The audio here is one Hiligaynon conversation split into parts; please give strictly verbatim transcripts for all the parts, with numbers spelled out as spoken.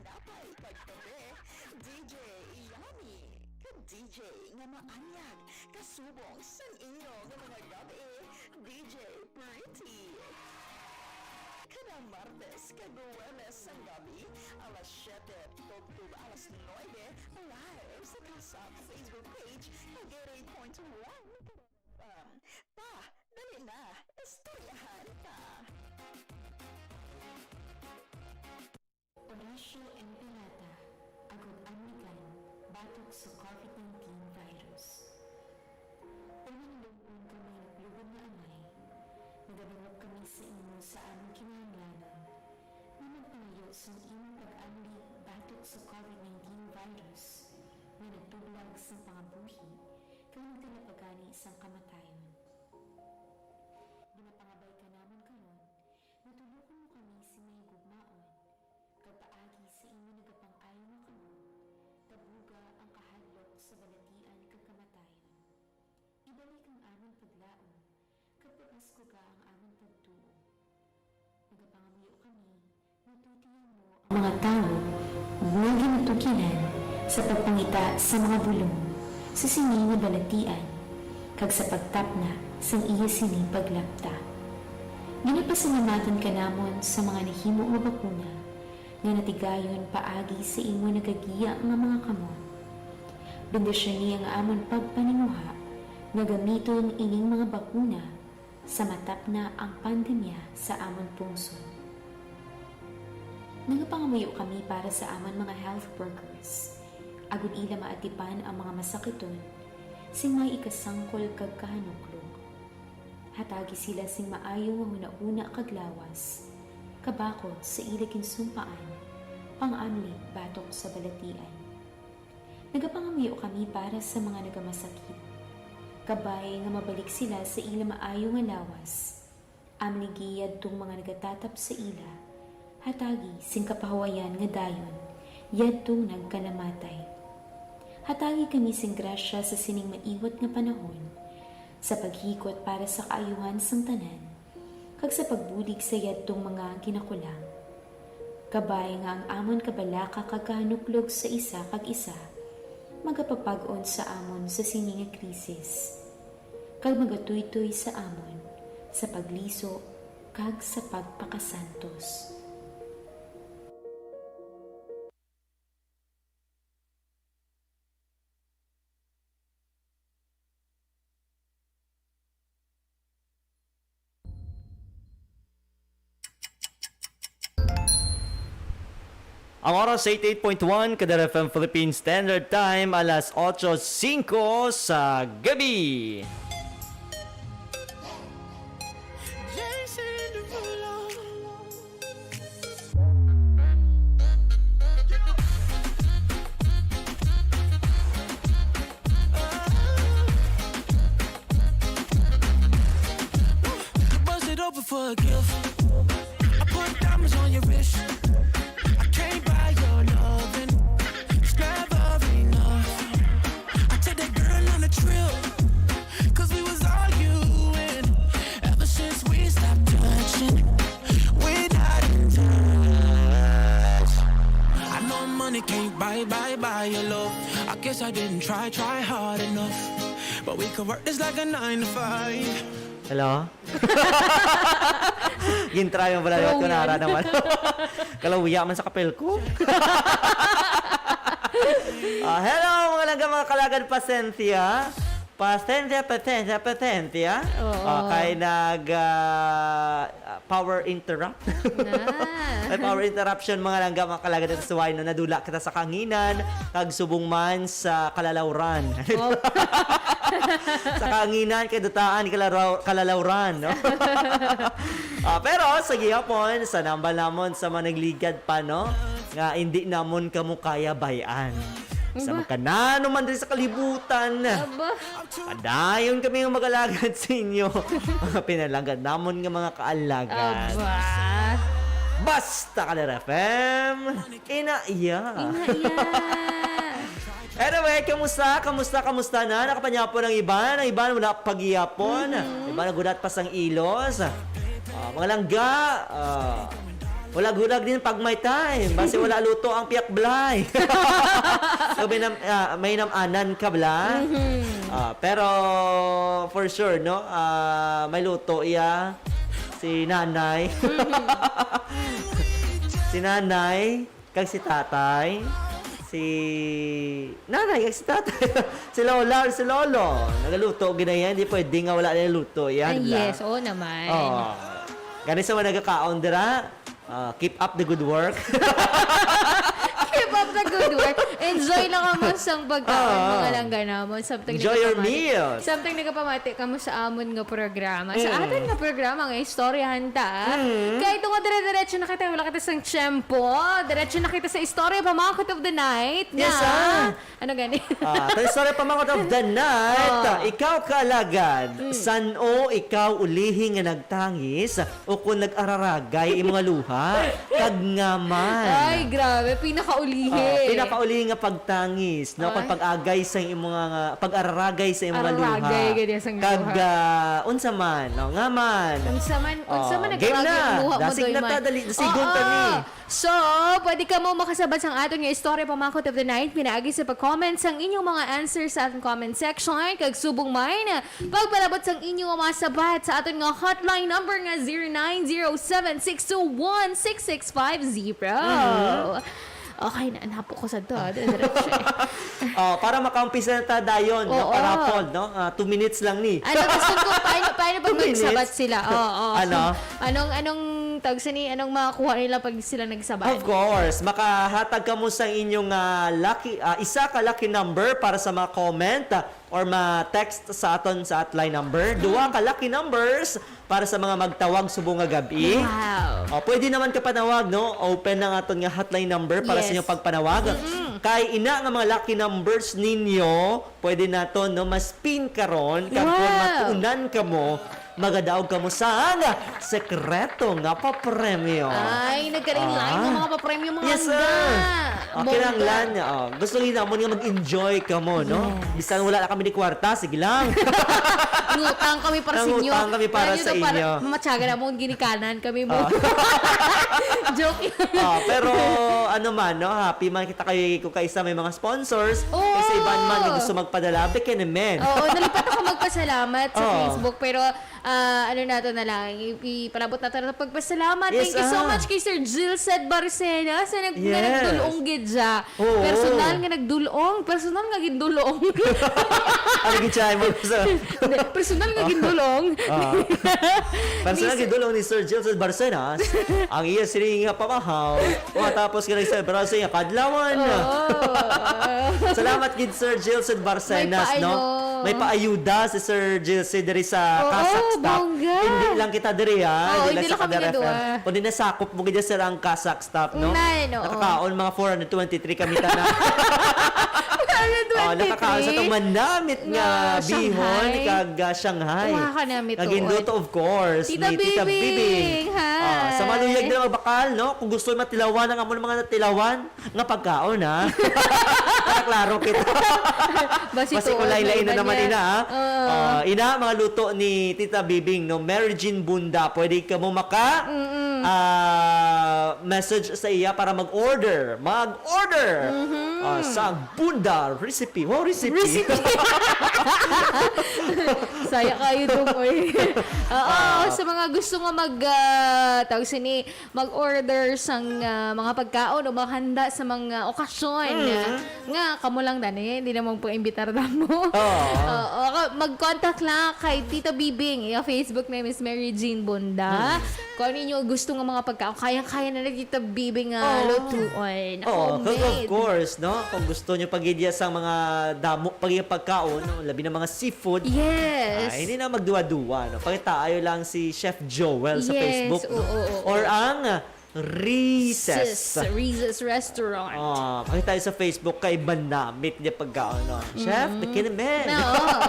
Napay pagkape, D J Yummy, kag D J nga maanyag, kasubong sang inyo nga mga gabi, D J Pretty. Kada Martes kag Huwebes sang gabi, alas siyete tubtob alas nuebe, live sa Kasap Facebook page, kag eighty-eight point one. Um, ta, dali na, istoryahan ta. Horacio M. Pilata, agod Amligan, batok sa COVID nineteen virus. O manlugod kag mahinuklogon nga Amay, nagadangop kami sa imo sa amon kinahanglanon nga magpangayo sang imong pag-amlig batok sa COVID nineteen virus nga nagtublag sang pangabuhi kag nagdala pa gani sang kamatayon. Ginapangabay ka namon karon nga tulokon mo kami sing mahigugmaon, kag paagi sa imo nagapang-ayo nga kamot, tabuga ang kahadlok sa balatian kag kamatayon. Ibalik ang amon paglaom, kag pabaskuga ang amon pagtuo. Nagapangamuyo kami nga tutian mo ang mga tawo nga ginatugilan sa pagpangita sa mga bulong sa sini nga balatian kag sa pagtapna sang iya sini paglapta. Ginapasalamatan ka namon sa mga nahimo nga bakuna nga natigayon paagi sa imo nagagiya nga mga kamot. Bendisyoni ang amon pagpaninguha nga gamiton ining mga bakuna sa matapna ang pandemya sa amon pungsod. Nagapangamuyo kami para sa amon mga health workers, agud ila maatipan ang mga masakiton sing may ikasangkol kag kahanuklog. Hatagi sila sing maayo nga hunahuna kag lawas, kabakod sa ila ginsumpaan, pang-amlig batok sa balatian. Nagapangamuyo kami para sa mga nagamasakit. Kabay nga mabalik sila sa ila maayo nga lawas. Amligi yadtong mga nagatatap sa ila. Hatagi sing kapahuwayan nga dayon yadtong nagkanamatay. Hatagi kami sing grasya sa sining maiwat nga panahon, sa paghikot para sa kaayuhan sang tanan, kag sa pagbulig sa yadtong mga ginakulang. Kabay nga ang amon kabalaka kag kahanuklog sa isa kag isa magapapag-on sa amon sa sini nga krisis, kag magatuytoy sa amon sa pagliso kag sa pagpakasantos. Ang oras, eighty-eight point one Kadar F M Philippine Standard Time, alas otso singko sa gabi. Bust it open for a gift. I put diamonds on your wrist. I can't buy your loving. It's never enough. I took that girl on a trip. 'Cause we was arguing. Ever since we stopped touching, we not in touch. I know money can't buy, buy, buy your love. I guess I didn't try, try hard enough. But we could work this like a nine to five. Hello? Gintry mo pala, Pero ko nara weird. Naman. Kalawiya man sa kapel ko. Ah, hello, mga langga, mga kalagad, pasensya. Pasensya, pasensya, pasensya. Oo. Ah, kay nag, ah, ah, power interrupt. Na. May power interruption, mga langga, mga kalagad, sa suway, no? Nadula kita sa kanginan, kag subong man sa kalalawran. Oh. Sa kanginan, kay dutaan, kalaraw-, kalalawran, no? Ah, pero sa gihapon, sa nambal namon sa mga nagligad pa, no? Nga hindi namon kamo kaya bayan. Sa Aba. Mga kanano man diri sa kalibutan. Aba. Padayon kami nga magalagad sa inyo. Mga pinalanggan namon nga mga kaalagad. Aba. Basta Kadar F M, ina iya. Ina iya. Anyway, kamusta? Kamusta? Kamusta na? Nakapanyapon ang iban? Ang iban wala pa gihapon. Mhm. Iban nagulat pa sang ilos. Ah, mga langga, ah, Hulag-hulag din pag may time. Basi wala luto ang piyakblay. So, may, nam, ah, may namanan ka bala. Mhm. Ah, pero for sure, no? Ah, may luto iya si nanay. Mhm. Si nanay, kag si tatay. Si nanay, kag si tatay. Si lola, si lolo. Nagaluto, ginayan. Hindi pwede nga wala na luto. Yan, Ay, bala. Yes, oo naman. Oh. Gani sa mga nagakaon dira, ah, keep up the good work. Keep up the good work. Enjoy lang kamo sang pagkaon, Ah. mga langga namon. Samtang Enjoy your nagapamati-, meals. Samtang nagapamati kamo sa amon nga programa. Sa Mm. aton nga programa nga istoryahan ta. Mm. Kay tungod dire-diretso na kita, wala kita sang tiyempo. Diretso na kita sa istorya pa, mga Quote of the Night Yes, na ah. Ano gani? Ah, to istorya pa, mga Quote of the Night. Oh. Ikaw, kaalagad, Mm. san-o ikaw ulihi nga nagtangis o kung nag-araragay imong luha? Kag ngaman. Ay, grabe. Pinakaulihi. Ah, pinakaulihi nga pagtangis, no? Kag Ay. pag-agay sa imong nga, pag-araragay sa imong luha. Araragay, gani, sa Kag, luha. ah, unsa man, no? Ngaman. Unsa man, unsa Oh, man game nag-aragay na. ang luha mo, Dasig na Doy ta, man? dali, dasigon Oo. ta ni. So, pwede kamo makasabat sang aton nga istorya pa, mga Quote of the Night, pinaagi sa pag-comment sang inyong mga answers sa aton comment section. Kag subong man, pagpalabot sang inyong mga sabat sa aton nga hotline number nga zero nine zero seven six two one six six five zero. Mhm. Okay na, napo ko sa to, ah, diretso. Oh, para makaumpisa na ta dayon, no? Oo. Parapol, no? Ah, two minutes lang ni. Ano, gusto ko, paano, paano pag Two minutes? magsabat sila? Oo. Ano? Anong, anong tawag sa ni, anong makuha nila pag sila nagsabat? Of course, makahatag kamo sa inyong, ah, lucky, ah, isa ka lucky number para sa mga comment, ah, or ma-text sa aton sa hotline number. Mm. Duha ka lucky numbers para sa mga magtawag subong nga gab-i. Wow. O, pwede naman ka panawag, no? Open ang aton nga hotline number para sa Yes. inyong pagpanawag. Mm-mm. Kay ina nga mga lucky numbers ninyo, pwede naton, no, ma-spin karon, kag kung Wow. matunan kamo, magadaog kamo sang sekreto nga papremyo. Ay, nagkalain-lain Ah. nga mga papremyo, mga Yes, sir. langga. Ah, Bongga. kinahanglan, oh, gusto gid namon nga mag-enjoy kamo, no? Yes. Bisan wala na kami ni kwarta, sige lang. Ngutang kami para sa inyo. Ngutang kami para Ano sa to, para inyo. mamatyagan namon, ginikanan kami mo. Ah. Joke lang. Ah, pero ano man, no? Happy man kita kay, kung kaisa may mga sponsors. Oo. Kay sa iban man nga gusto magpadala, bigyan namin. Oo, nalipat ako magpasalamat sa Oo. Facebook, pero, ah, ano nato na lang, i-, ipalabot nato na pagpasalamat. Yes, Thank you so ah. much kay Sir Gilsed Barcena sa nag-, na Yes. nagdulong gid siya. Oo. Personal nga nagdulong, personal nga gindulong. Ano gid siya, mo sa Hindi, personal nga Oh. gindulong. Ah. Personal Ni Sir gindulong ni Sir Gilsed Barcenas ang iya sining nga pamahaw. Matapos nga nagselebra sa iya kadlawan. Oo. Salamat gid, Sir Gilsed Barcenas, May no? paano. May paayuda si Sir Gilsed diri sa Oo, Kasak Staff. bongga. Hindi lang kita diri, ha? Oo, Hindi lang hindi sa lang kami Kader nga F M. duha. Kundi nasakop mo gid, sir, ang Kasak Staff, no? Nay, no. Nakakaon mga four hundred twenty-three kami tanan. Four hundred twenty-three? Oh, nakakaon sa tong manamit nga Nga bihon Shanghai. kag, ah, Shanghai. Wa ka namit Nga tuod. ginluto, of course, Tita ni Tita Bibing. Bibing. Hi. Ah, sa maluyag na magbakal, no? Kung gusto matilawan ang amon mga natilawan, nga pagkaon, ha? Para klaro kita. Basi Basi tuod, kulay-lain na maiba naman, niya. ina, ha? Oo. Ah, ina, mga luto ni Tita Bibing, no? Mary Jean Bunda. Pwede kamo maka, Mm-mm. ah, message sa iya para mag-order. Mag-order! Mhm. Ah, sa Bunda Recipe. Wow, recipe. Recipe. Saya kayo dong, oy. Oo, Ah. sa mga gusto nga mag, ah, tawag sini, mag-order sang, ah, mga pagkaon o maghanda sa mga okasyon, Mm. nga kamo lang dani, hindi na magpa-imbitar namo. Oo. Oo, ka-, mag-contact lang kay Tita Bibing. Yung Facebook na Miss Mary Jean Bunda. Mm. Kung ano inyo gusto nga mga pagkaon, kayang-kaya na ni Tita Bibing nga Oo. lutuon. Oo, kag of Homemade. course, no? Kung gusto nyo pagidya sa mga damo, pag pagkaon, no? Labi na mga seafood. Yes. Ah, hindi na magduwa-duwa, no? Pakitaayo lang si Chef Joel sa Yes, Facebook, no? oo, oo, Or oo. ang Rises. Sis, Rises Restaurant. Ah, pakitaayo sa Facebook kay manamit niya pagkaon, no? Chef, Mm. nakikinig. No, oo.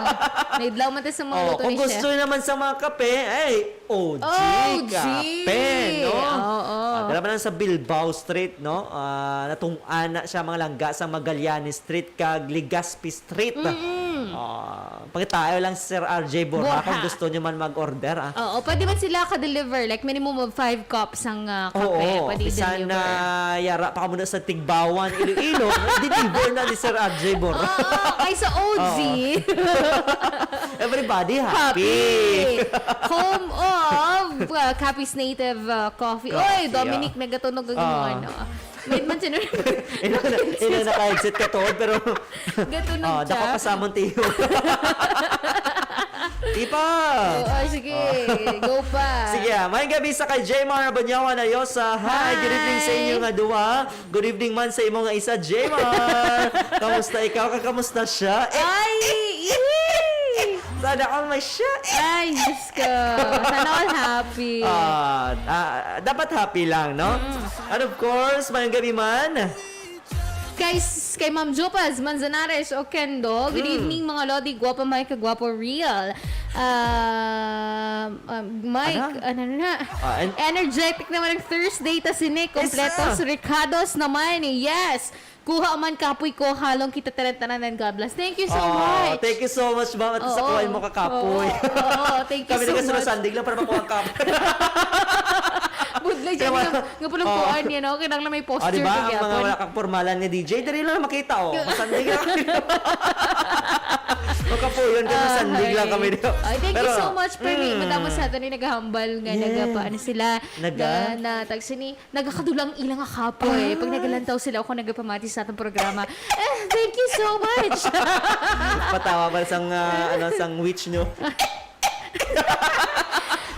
Naidlaw man ta sa mga Oh, luto kung ni gusto Chef. naman sa mga kape, ay, O G O G. Kape, no? Oo. Ah, dala man lang sa Bilbao Street, no? Ah, natungana siya mga langga sa Magallanes Street kag Legazpi Street. Mm-mm. Ah, Pangitayo lang si Sir R J Borja kung Borja. gusto nyo man mag-order, ah. Oo, pwede man sila ka-deliver. Like, minimum of five cups ang ah, kape. Oo, Pwede bisan i-deliver. Na yara pa ka muna sa Tigbawan, Iloilo, deliver na ni Sir R J Borja. Oo, kay sa O G. Everybody happy. Happy. Home of uh, Capiz Native uh, Coffee. Coffee, Oy, Dominic, nagatunog ang Ah. ano. Wait man siya. Ina, ina naka-headset ka tuod, pero Gatunog oh, siya. dako pa sa amon tiyo. Di pa. Oo, sige. Go pa. Sige, ah. Mayong gabi sa kay Jmar Abanyawan Ayosa. Hi, good evening sa inyo nga duha. Good evening man sa imo nga isa, Jmar. Kamusta ikaw? Ka- Kamusta siya? Eh, Ay! Yee! Sana all may siya. Ay, Diyos ko. Sana all happy. Ah, ah, dapat happy lang, no? And of course, mayong gabi man. Kay, kay Ma'am Jopas Manzanares Oquendo, good Mm. evening mga Lodi, guwapa Mike, guwapo real. Ah, ah, Mike, Ano? ano na? Ah, and- Energetic naman ang Thursday ta sini, kompleto Isa. sa recados naman. Yes! Kuha man kapoy ko, halong kita tanan-tanan, and God bless. Thank you so Oh, much. Thank you so much, ma'am. At sa Oo. kuha mo kakapoy. Oo, oo, thank you Kami so na much. Sandig lang para makuha ang kapoy. Budlay dyan Kaya nga, nga pulong oh. kuhaan niya, no? Kailangan na may Ah, posture di ba? ka Ang mga gyapon. wala kang pormalan ni D J, dali lang makita, oh. Masandig lang. Makapuyon ka, masandig lang kami dito. Ay, thank Pero, you so much, Permi. mm. Madamo sa ato ni nagahambal nga Yes. nagapa, ano sila, Naga? na, na, tag sini, nagakadulang ilang nga kapoy. Pag nagalantaw sila, ako nagapamati sa atong programa. Eh, thank you so much. Patawa ba sang, ah, ano, sang witch nyo? Ah,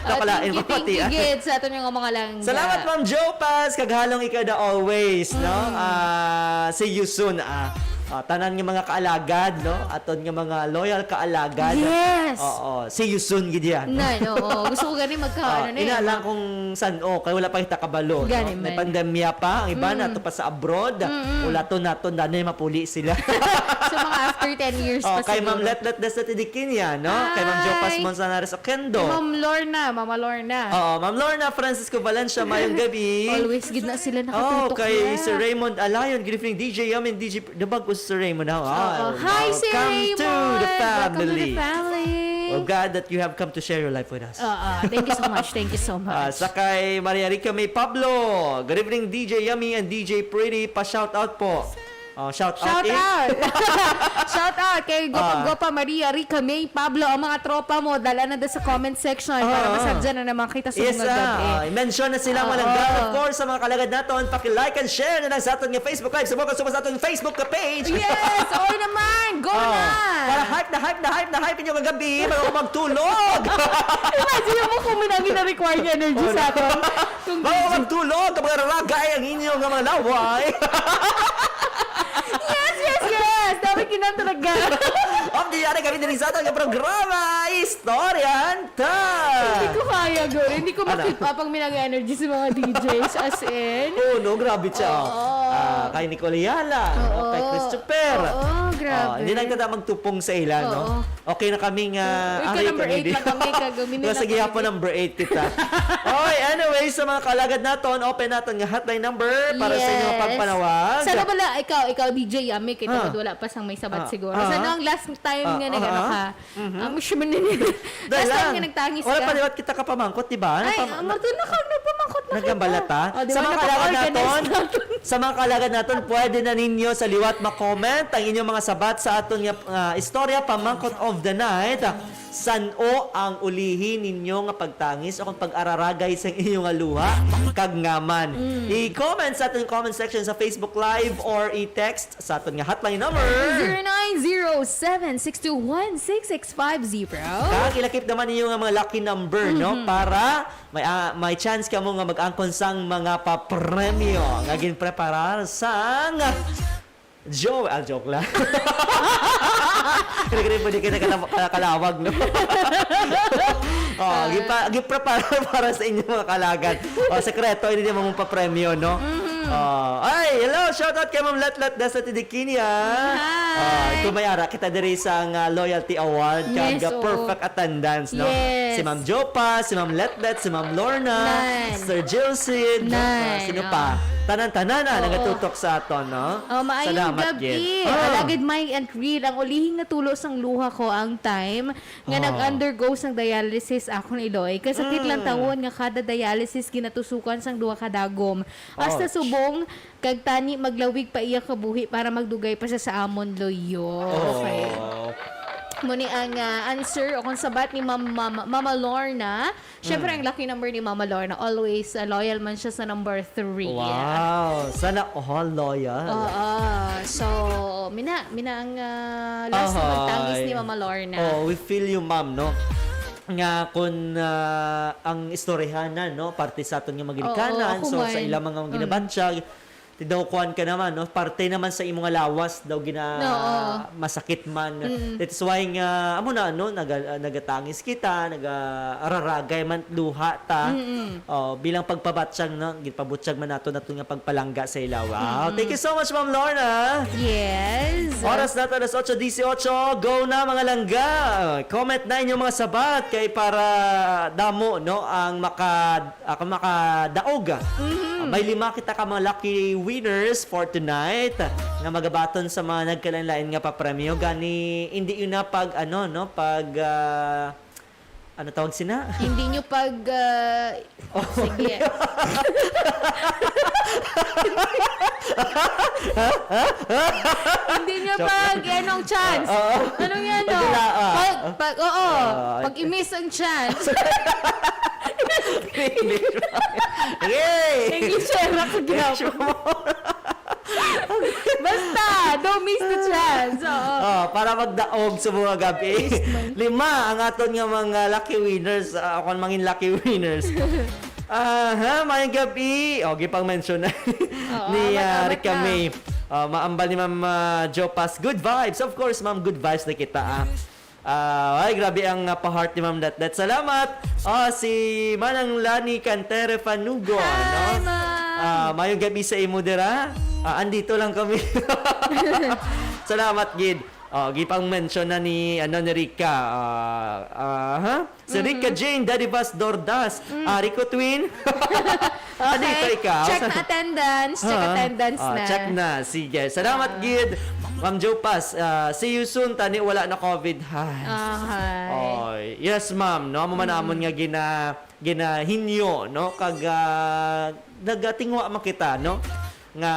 Kapalain thank you, mo pati, thank you, ah. Gid, sa aton nga mga langga. Salamat, Ma'am Jopas. Kaghalong ikaw na always, no? Mm. Ah, see you soon, ah. Ah, tanan nga mga kaalagad, no? Aton nga mga loyal kaalagad. Yes. Oo. See you soon, gid yan. Na, no, oo. Gusto ko gani magka, Ah, ano na eh, ina lang ma- kung san-o, kay wala pa kita kabalo, no? Gani May man. pandemya pa, ang iba na Mm. to pa sa abroad, Mm-mm. ulaton naton, danay mapuli sila. So, mga after ten years Oh, pa kay Ma'am siguro. Letlet Desnatidikinia, no? Kay Ma'am Jopas Hi. Manzanares Oquendo. Kay Ma'am Lorna, Mama Lorna. Oo, Ma'am Lorna Francisco Valencia, mayong gabi. Always gid na sila Oh, nakatutok kay na. Sir Raymond Alayon, good evening, D J Yamin, D J, the bag ko si Sir Raymond. Oh, Oo. Hi, Sir welcome Raymond! to the Welcome to the family. family. We're glad that you have come to share your life with us. Oo, thank you so much, thank you so much. Ah, sa kay Maria Rica May Pablo. Good evening, D J Yummy and D J Pretty. Pa-shout out po. Oh, shout, Shout out. eh. out! Shout out kay Gwapa Ah. Gwapa Maria Rica May Pablo, ang mga tropa mo, dala na doon sa comment section para Ah. masabyan na naman kita sa Yes, mga gabi. ah. I-mention na sila Oo. Walang Galang. Of course, sa mga kalagad naton, paki-like and share na lang sa aton nga Facebook Live. Subok ang subok sa aton Facebook ka page. Yes! Oy naman! Go Oh, na! Para hype na hype na hype na hype inyo kagabi, bago ko magtulog. Imagine mo kung minangin na require niya energy Oh, sa aton. Kung Bago ko magtulog, kapag raragay ang inyo nga mga laway. Yes, yes, yes! Dapat yun ang talaga. Of the other kami din sa aton nga programa, Istoryan Ta. Hindi ko kaya, girl. Hindi ko Ano? makita pang minangin energy sa mga D Js. As in. Oh, no, grabe siya. Oo. Ah, kay Nicole Yala, Oo. kay Christopher. Oo, grabe. Oh, hindi lang kita magtupong sa ila, no? Oo. Okay na kami nga Uy, ka ari number kami eight di- lang kami, kag minum Nga lang sige kami hapon di- number eight kita. Oy, anyway, sa mga kalagad naton, open naton nga hotline number para sa inyong Yes. pagpanawagan. Sana wala, ikaw, ikaw, D J Yami, kay Ah. Tawad wala pa sang may sabat Ah, siguro. ah, Sana ah. ang last time Ah, nga ah, nag-ano ah. ka. Mhm. Ah, mo siya man yun. Dahil Last time lang. nga nagtangis Wala ka. pa liwat kita kapamangkot, di ba? Ano Ay, pa, ah, Martin, naka-, nagpamangkot na Nagambala kita. ta? Oh, di Sa ba? mga kalagad Napa-organize naton, natin. Sa mga kalagad naton, pwede na ninyo sa liwat ma-comment ang inyong mga sabat sa aton nga ah, istorya, pamangkot of the night. San-o ang ulihi ninyo nga pagtangis o kung pag-araragay sa inyo nga luha kag ngaman? Mm. I-comment sa aton comment section sa Facebook Live or i-text sa aton nga hotline number. Zero nine zero seven six two one six six five zero. Kag ilakip naman ninyo nga mga lucky number, no? Mhm. Para may, ah, may chance kamo nga mag-angkon sang mga papremyo nga ginpreparar sang Joe, ah, joke lang. Kaya pwede ka na kala- kala- kalawag, no? Oh, gipa, giprepara para sa inyong mga kalagad. Oh, sekreto, hindi naman mong papremyo, no? Mhm. Oh, ay, hello, shout out kay Ma'am Letlet Dasa Tidikinia. Hi. Oh, ito may ara kita diri sa nga loyalty award kag Yes, oo. perfect attendance, no? Yes. Si Ma'am Jopa, si Ma'am Letlet, si Ma'am Lorna, Nan. Sir Jilcid, no? Nan, Sino oh. pa? tanan-tanan na Oo. nagatutok sa aton, no? Oh, maayong Salamat, gabi. Gid. Ah. Alagad Mike and Real, ang ulihi nga tulo sang luha ko ang time nga Oh. nag-undergo sang dialysis akon iloy. Kasakit lang Mm. tawon nga kada dialysis ginatusukan sang duha ka dagom. Hasta Ouch. subong, kag tani maglawig pa iya kabuhi para magdugay pa siya sa amon luyo. Oh. Okay. Mao ni ang, ah, answer o kung sabat ni Ma'am, Ma'am, Mama Lorna. Siyempre, Mm. ang lucky number ni Mama Lorna, always, ah, loyal man siya sa number three. Wow! Sana all loyal. Oo. So, mina, mina ang, ah, last na Ahay. magtangis ni Mama Lorna. Oh, we feel you, ma'am, no? Nga kung, ah, ang istoryahanan, no, parte sa aton nga mga ginikanan, Oo, ako so, sa man. ilang mga Mm. ginabansyag, ti daw kuwan ka naman, no? Parte naman sa imo nga lawas daw gina-, Oo. masakit man. Mm. That is why nga, amo na, no? Naga-, nagatangis kita, naga-, araragay man luha ta. Mm-mm. Oh, bilang pagpabatsyag, no? Ginpabutyag man nato nato nga pagpalangga sa ilaw. Wow, Mm-mm. thank you so much, Ma'am Lorna. Yes. Oras nato, alas otso dieciocho. Go na, mga langga. Comment na inyong mga sabat kay para damo, no, ang maka-, ah, kung makadaog. Mhm. Ah, may lima kita ka mga lucky winners for tonight nga magabaton sa mga nagkalain-lain nga papremyo. Gani, hindi yun na pag, ano, no, pag, ah, ano tawag sina? Hindi nyo pag, ah, Oh. sige. Hindi nyo Joke. pag, anong chance? Oo. Anong yan, no? Pagdala, ah. Pag, pag, oo. Ah, Pag i-miss ang chance. English. Yay! English era ko gyapon. Basta, don't miss the chance. Oo. Oh, para magdaog sa mga gabi. Yes, man. Lima ang aton nga mga lucky winners. Ah, kung mangin lucky winners. Aha, mayong gabi. O, gipang-mention na Oo, ni, amat, ah, amat Rica na. May. Ah, maambal ni Ma'am, ah, Jopas. Good vibes. Of course, ma'am, good vibes na kita, ah. Ah, ay, grabe ang, ah, pa-heart ni Ma'am Letlet. Salamat. Ah, si Manang Lani Cantere Fanugo, Hi, no? Ma'am. Ah, mayong gabi sa imo dira. Ah, andito lang kami. Salamat gid. Oh, gipang-mention na ni, ano, ni Rica. Ah, ah, ha? Si Rica Mm. Jane Dadivas Dordas. Mm. Ah, Rico Twin. Andito Okay. ikaw. Check na attendance. Check Ah, attendance ah, na. Check na. Sige. Salamat Ah. gid, Ma'am Jopas. Ah, see you soon. Tani wala na covid. Ay. Okay. Oy. Yes, ma'am. No, amo man Mm. amon nga gina-, ginahinyo, no? Kag, ah, nagatingwa man kita, no? Nga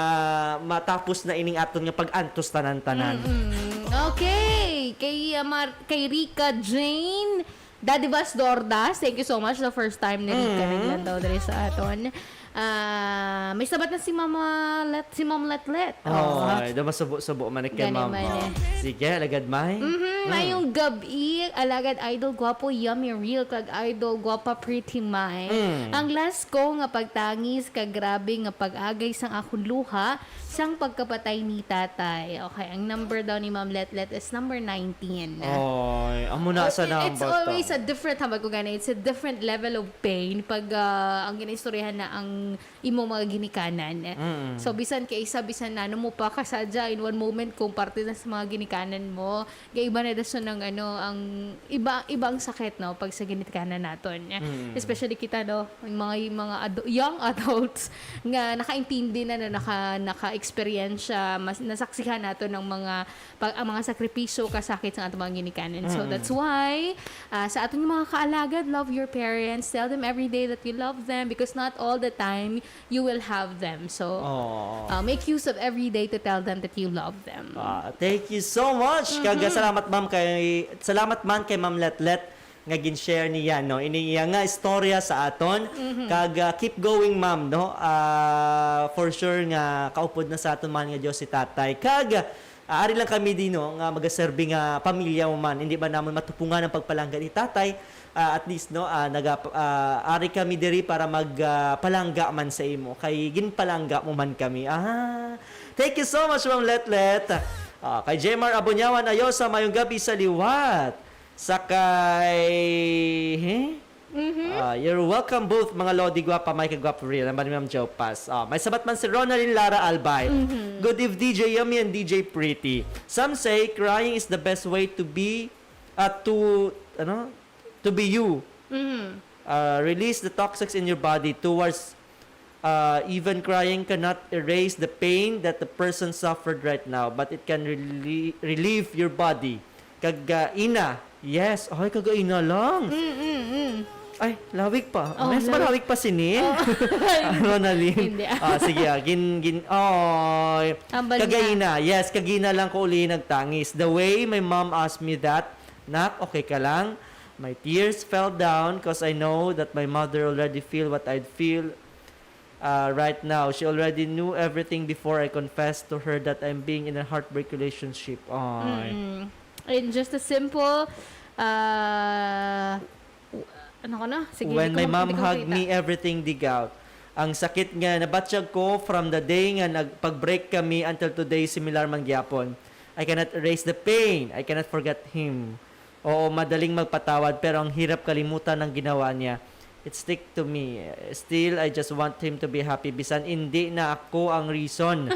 matapos na ining aton nga pag-antos tanan-tanan. Mm-mm. Okay. Kay, ah, Mar-, kay Rica Jane Dadivas Dordas, thank you so much. The first time ni Rica Mm. naglantaw diri sa aton. Ah, may sabat na si Mama Let-, si Ma'am Letlet. Oh, Oh. ay, daw masubo-subo man ni kay Gani Ma'am. man eh. Sige, alagad, May. Mhm, Mm. mayong gabi, alagad Idol Guapo, Yummy Real, kag Idol Guapa, Pretty May. Mm. Ang last ko nga pagtangis, kag grabe nga pag-agay sang akon luha, sang pagkapatay ni tatay. Okay, ang number daw ni Ma'am Letlet is number nineteen. Oy, amo na Oh, sa it-, it's number ta. always a different, hambal ko gani, it's a different level of pain pag, ah, ang ginaistoryahan na ang imong mga ginikanan. Mm. So, bisan kay isa, bisan na, ano mo pa kasadya in one moment kung parte na sa mga ginikanan mo, kay iba na dason ang, ano, ang iba, iba ang sakit, no, pag sa ginikanan naton. Mm. Especially kita, no, yung mga, yung mga adu-, young adults nga nakaintindi na, no, naka-, naka-experience siya, mas, nasaksihan nato ng mga pag, ang mga sakripisyo, kasakit sa ato mga ginikanan. So, Mm. that's why, ah, sa aton mga kaalagad, love your parents. Tell them every day that you love them because not all the time you will have them. So, Oo. ah, make use of every day to tell them that you love them. Ah, thank you so much. Kag Mhm. salamat, ma'am, kay, salamat man kay Ma'am Letlet nga gin-share niya, no? Ini iya nga istorya sa aton. Mhm. Kag, ah, keep going, ma'am, no? Ah, for sure nga kaupod na sa aton mahal nga Dios si Tatay. Kag, ah, ari lang kami din, no, nga magaserbi nga pamilya mo man. Hindi ba namon matupungan ang pagpalangga ni Tatay? Ah, at least, no, ah, naga-, ah, ari kami diri para mag, ah, palangga man sa imo. Kay ginpalangga mo man kami. Ah, thank you so much, Ma'am Letlet. Ah, kay Jemar Abonyawan Ayosa, mayong gabi sa liwat. Sa kay, eh? Mhm. Ah, you're welcome both, mga Lodi Guapa, Mike Guapa Real, naman ni Ma'am Joe Paz. Ah, may sabat man si Ronaldin Lara Albay. Mhm. Good eve, D J Yummy and D J Pretty. Some say crying is the best way to be, ah, to, ano? To be you. Mhm. Ah, release the toxics in your body towards Uh, even crying cannot erase the pain that the person suffered right now, but it can relie- relieve your body. Kagaina, yes, ay, kagaina lang. Mm, mm, mm. Ay, lawig pa. Oh, Mas lawig. Malawig pa sini. Oh. Ronalyn. Hindi, ah. Ah, sige, ah. Gin, gin, oh, Hambal niya. Kagaina, yes, kagaina lang ko uli nagtangis. The way my mom asked me that, "Nak, okay ka lang?" My tears fell down 'cause I know that my mother already feel what I'd feel uh, right now. She already knew everything before I confessed to her that I'm being in a heartbreak relationship. Ay. Mm. In just a simple, uh, w- ano ko na? Sige, When di ko my mak- mom di ko hugged makita. me, everything dig out. Ang sakit nga nabatyag ko from the day nga nagpag-break kami until today, similar man gyapon. I cannot erase the pain. I cannot forget him. Oo, madaling magpatawad, pero ang hirap kalimutan ang ginawa niya. It stick to me. Still, I just want him to be happy. Bisan hindi na ako ang reason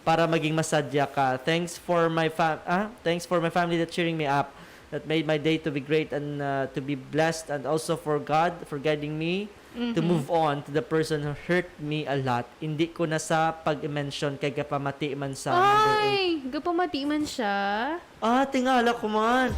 para maging masadya ka. Thanks for my fam- ah, thanks for my family that cheering me up. That made my day to be great and uh, to be blessed, and also for God for guiding me to Mhm. move on to the person who hurt me a lot. Hindi ko na sa pag-mention kay gapamati man sa number eight. Ay, gapamati man siya. Ah, tingala ko man.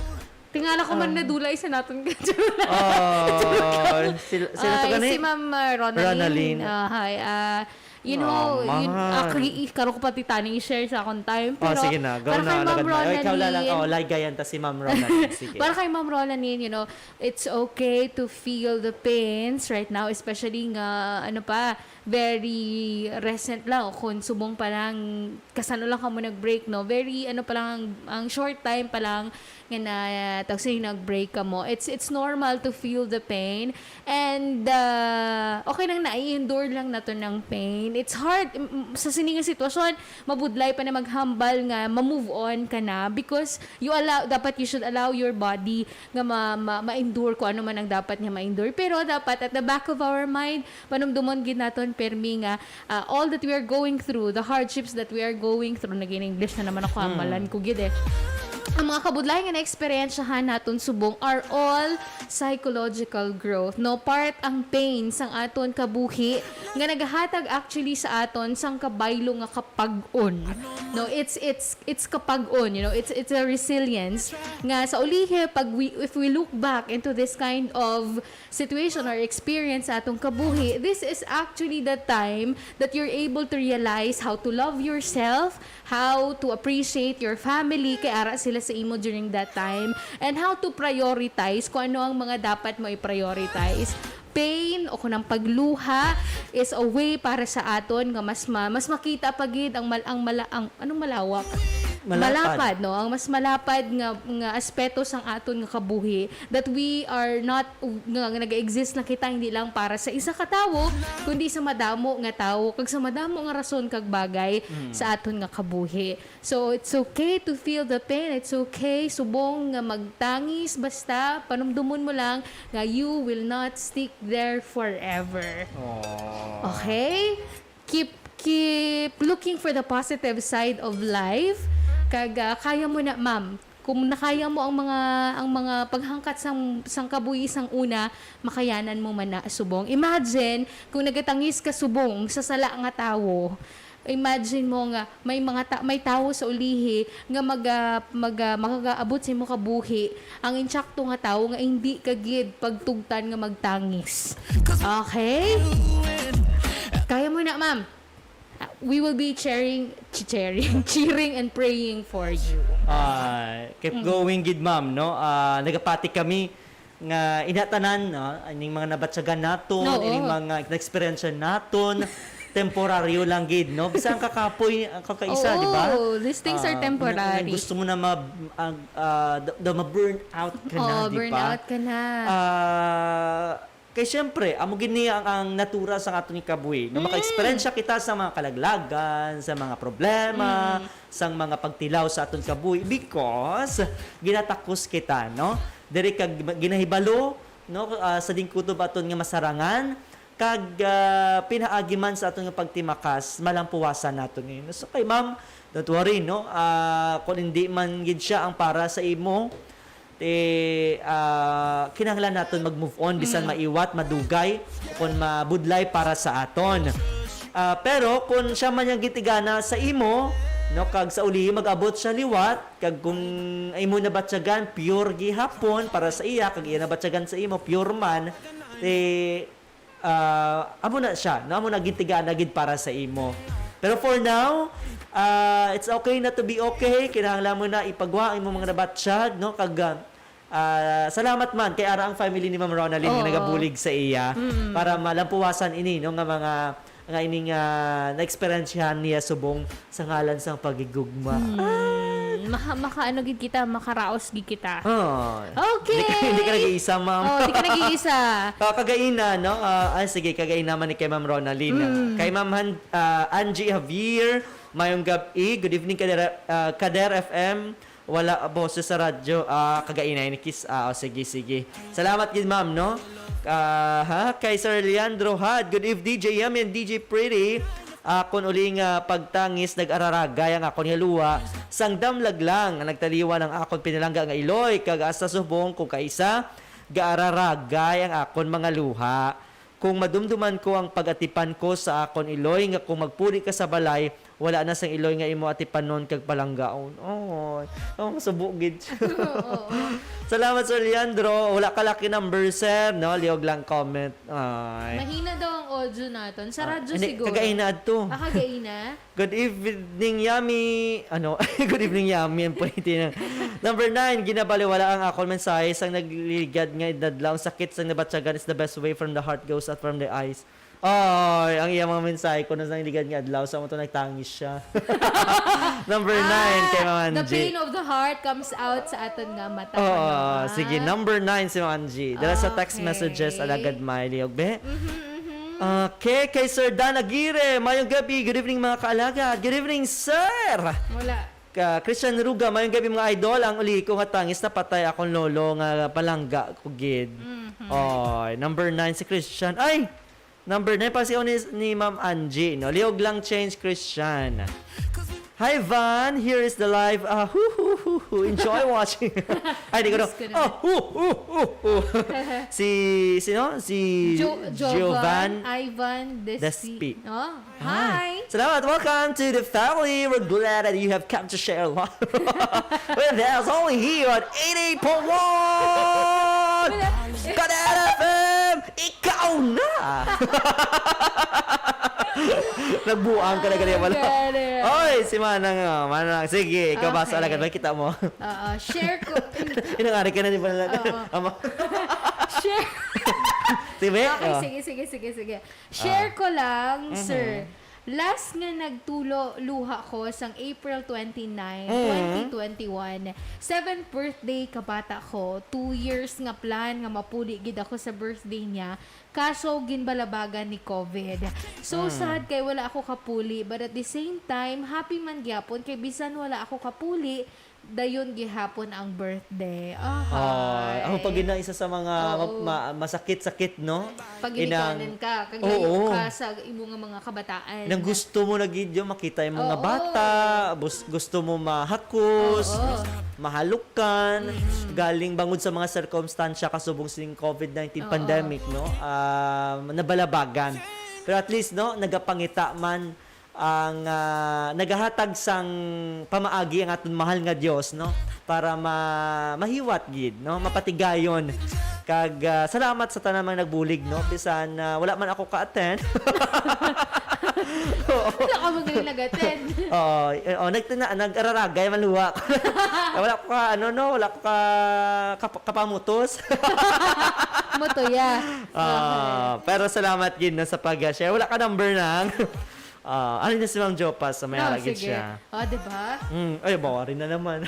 Tingala ko man Ah. Nadulay sa naton ka. Oh, sila, sila to Ay, gani? Si Ma'am uh, Ronalyn. Ronalyn. Ah, hi. Ah, you know, Oh, yun, mahal. actually, i- karo ko pati taning i-share sa akong time. Oh, Pero sige na. Go para na, kay Ma'am lagad na. Oh, ikaw lang. Ronalyn, Oh, lagayan ta si Ma'am Ronalyn. Sige. Para kay Ma'am Ronalyn, you know, it's okay to feel the pains right now, especially nga, ano pa, very recent lang, o kung subong pa lang, kasano lang kamo nag-break, no? Very, ano pa lang, ang, ang short time pa lang, nga na, tawag sa'yo, nag-break kamo. It's, it's normal to feel the pain. And, uh, okay lang na, i-endure lang nato ng pain. It's hard, m- m- sa sining nga sitwasyon, mabudlay pa na maghambal nga ma-move on ka na because you allow, dapat you should allow your body nga ma, ma, ma-endure kung ano man ang dapat niya ma-endure. Pero dapat at the back of our mind, panumdumon gid naton permi nga, ah, all that we are going through, the hardships that we are going through, naging English na naman ako, Hmm. amalan ko gid eh. Ang mga kabudlayan nga naeksperyensyahan naton subong are all psychological growth, no? Part ang pain sang aton kabuhi nga nagahatag actually sa aton sang kabaylo nga kapag-on. No, it's it's it's kapag-on, you know, it's it's a resilience nga sa ulihi pag we, if we look back into this kind of situation or experience sa atong kabuhi, this is actually the time that you're able to realize how to love yourself, how to appreciate your family, kay ara sila sa imo during that time, and how to prioritize kung ano ang mga dapat mo i-prioritize. Pain o kung ang pagluha is a way para sa aton nga mas ma, mas makita pa gid ang mal, ang mala, ang anong malawak? Malapad. No? Ang mas malapad nga nga aspeto sang aton nga kabuhi, that we are not, nga, nga nag-exist na kita hindi lang para sa isa ka tawo, kundi sa madamo nga tawo kag sa madamo nga rason kag bagay sa aton nga kabuhi. So it's okay to feel the pain. It's okay subong nga magtangis, basta panumdumon mo lang nga you will not stick there forever. Oh. Okay? Keep keep looking for the positive side of life. Kag ah, kaya mo na, ma'am. Kung nakaya mo ang mga ang mga paghangkat sang sang kabuhi sang una, makayanan mo man na subong. Imagine kung nagatangis ka subong sa sala nga tawo. Imagine mo nga may mga ta- may tawo sa ulihi nga maga maga makagaabot sa imo kabuhi, ang insakto nga tawo nga hindi ka gid pagtugtan nga magtangis. Okay? Kaya mo na, ma'am. We will be cheering, cheering, cheering and praying for you. Ah, keep Mm. going gid, ma'am, no? Ah, nagapati kami nga inatanan, no? Ining mga nabatyagan naton, Oo. ining mga na-experience naton, temporaryo lang gid, no? Bisan ang kakapoy, ang kakaisa, Oo, di ba? these things are Ah, temporary. na- gusto mo na ma, ang, ah, da, da ma-burn out ka na, Oh, di burn ba? Out ka na. Ah, kay siyempre, amo gid ni ang, ang natura sa aton ikabuhi. No, Mm. maka-experience kita sa mga kalaglagan, sa mga problema, Mm. sa mga pagtilaw sa aton kabuhi because ginatakos kita, no? Diri kag ginahibalo, no, ah, sa dingkutob aton nga masarangan kag ah, pinaagi man sa aton nga pagtimakas, malampuwasan nato ni. So kay ma'am, don't worry, no? Ah, kung hindi man gid siya ang para sa imo, ti ah, kinahanglan naton mag-move on bisan Mm. maiwat, madugay, o kon mabudlay para sa aton. Ah, pero kung siya man ang gitigana sa imo, no, kag sa uli mag-abot siya liwat, kag kung imo nabatyagan pure gihapon para sa iya, kag iya nabatyagan sa imo pure man, eh, ah, amo na siya, no? Amo na gitigana gid para sa imo. Pero for now, ah, it's okay na to be okay. Kinahanglan mo na ipagwa ang imong mga nabatyag, no? Kag, ah, ah, salamat man kay ara ang family ni Ma'am Ronaldin nga Oo. nagabulig sa iya Mm. para malampuwasan ini, no, nga mga, nga ining, ah, naeksperyensyahan niya subong sa ngalan sang paghigugma. Hmm. Ay! Maha-, makaano gid kita, makaraos gid kita. Oh. Okay. Hindi ka, hindi ka nag-iisa, ma'am. Oh, di ka nag-iisa. Ah, kagaina, no? Ah, ah, sige, kagaina man ni kay Ma'am Ronaldin. Mm. Kay Ma'am Han-, ah, Angie Javier, mayong gab-i. Good evening, Kader, ah, Kader F M. Wala boses sa radyo. Ah, kagaina ni Kiss. Ah, oh, sige, sige. Salamat gid, ma'am, no? Ah, ha? Kay Sir Leandro Had, good evening, D J Yummy and D J Pretty. Akon uli nga pagtangis nag-araragay ang akon nga luha, sang damlag lang nga nagtaliwan ang akon pinalangga nga iloy, kag hasta subong ko kaisa, gaararagay ang akon mga luha. Kung madumduman ko ang pag-atipan ko sa akon iloy, nga kung magpuli ka sa balay, wala na sang iloy nga imo atipanon kag palanggaon. Oy, oh, masubo gid siya. Oo. Salamat, Sir Leandro. Wala ka lucky number, sir, no? Liog lang comment. Ay. Mahina daw ang audio naton. Sa Ah, radyo hindi, siguro. Kagaina adto. Ah, kagaina? Good evening, Yummy. Ano? Good evening, Yummy. Ang pwede na. Number nine, ginabaliwala ang akon mensahe sang nagligad nga adlaw. Ang sakit sang nabatyagan is the best way from the heart goes out from the eyes. Ay, ang iyang mga mensahe kuno sang nagligad nga adlaw. Sa mo to nagtangis siya. Number nine, kay Ah, Ma'am the Angie. Pain of the heart comes out sa aton nga mata. Oo, Ah. sige. Number nine si Ma'am Angie. Dala sa text Okay. messages, alagad may liog, be. Mhm, mhm. Okay, kay Sir Dan Aguirre, mayong gabi. Good evening, mga kaalagad. Good evening, sir. Wala. Ka Christian Ruga, mayong gabi, mga idol. Ang uli ko nga tangis, napatay akong lolo nga palangga ko gid. Mhm. Oy, number nine si Christian. Ay! Number nine pa si ni, ni Ma'am Angie, no? Liog lang change, Christian. Hi, Van. Here is the live. Ah, hu, hu, hu, hu. Enjoy watching. Ay, di ko, no. Diyos ko naman. Oh, hu, hu, hu, hu. Si, sino? Si Jo-, Jovan Jovan Ivan Despi. Despi. Oh, Hi. Hi. Salamat. Welcome to the family. We're glad that you have come to share a lot with us only here on eighty point one Kadena F M. Ikaw na. Nagbuang ka na gali wala. Ang galing. Oy, si Manang, oh, Manang. Sige, ikaw ba sa Okay. alagad? May kita mo. Oo, share ko. Inangari ka na, di ba? Oo. Ama. Share. Sige, Okay, oh. sige, sige, sige, sige. Share Ah. ko lang, Mhm. sir. Last nga nagtulo luha ko sang April twenty-nine, Mhm. twenty twenty-one. Seventh birthday kabata ko. Two years nga plan nga mapuli gid ako sa birthday niya. Kaso ginbalabagan ni covid. So Mm. sad kay wala ako kapuli, but at the same time, happy man gyapon kay bisan wala ako kapuli, dayon gihapon ang birthday. Ahay. Ay, ako pa gid na isa sa mga Oo. ma-, ma-, masakit-sakit, no? Pag ginikanan Inang ka, kag Oo. layo ka sa imo nga mga kabataan. Nang gusto mo na gid yung makita yung mga Oo. bata, bus-, gusto mo mahakos, Oo. mahalukan, Mm. galing bangod sa mga sirkumstansya kasubong sining covid nineteen Oo. pandemic, no? Ah, nabalabagan. Pero at least, no, nagapangita man ang, ah, nagahatag sang pamaagi ang aton mahal nga Dios, no? Para ma-, mahiwat gid, no? Mapatigayon. Kag, ah, salamat sa tanan mga nagbulig, no? Bisan, ah, wala man ako ka-attend. Oo. Wala ka man gali nag-attend. Oo, eh, oh, nag-, na-, nag-araragay man luha. Wala ko ka, ano, no? Wala ko ka, kap-, kapamutos. Mutuya. Ah, Okay. pero salamat gid, no, sa pag-share. Wala ka number na. Ah, ano na si Ma'am Jopas? May No, haragid sige. siya. Ah, di ba? Mm, ay, bawa rin na naman.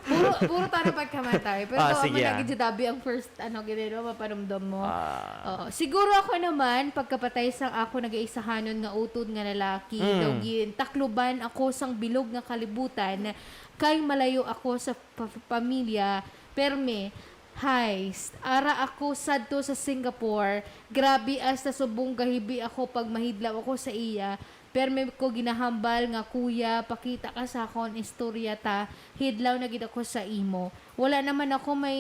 Puro, puro tayo pagkamatay. Pero Ah, ito, sige, amo na ah. gid si Dabi ang first, ano, gid, no, mapanumdum mo. Ah. Oo. Siguro ako naman, pagkapatay sang ako nagaisahanon nga utod nga lalaki, Mm. daw gintakluban ako sang bilog nga kalibutan, kay malayo ako sa pa-, pamilya, perme, heist. Ara ako sadto sa Singapore. Grabe, hasta subong gahibi ako pag mahidlaw ako sa iya. Permi ko ginahambal nga, "Kuya, pakita ka sa akon, istorya ta. Hidlaw na gid ako sa imo." Wala naman ako may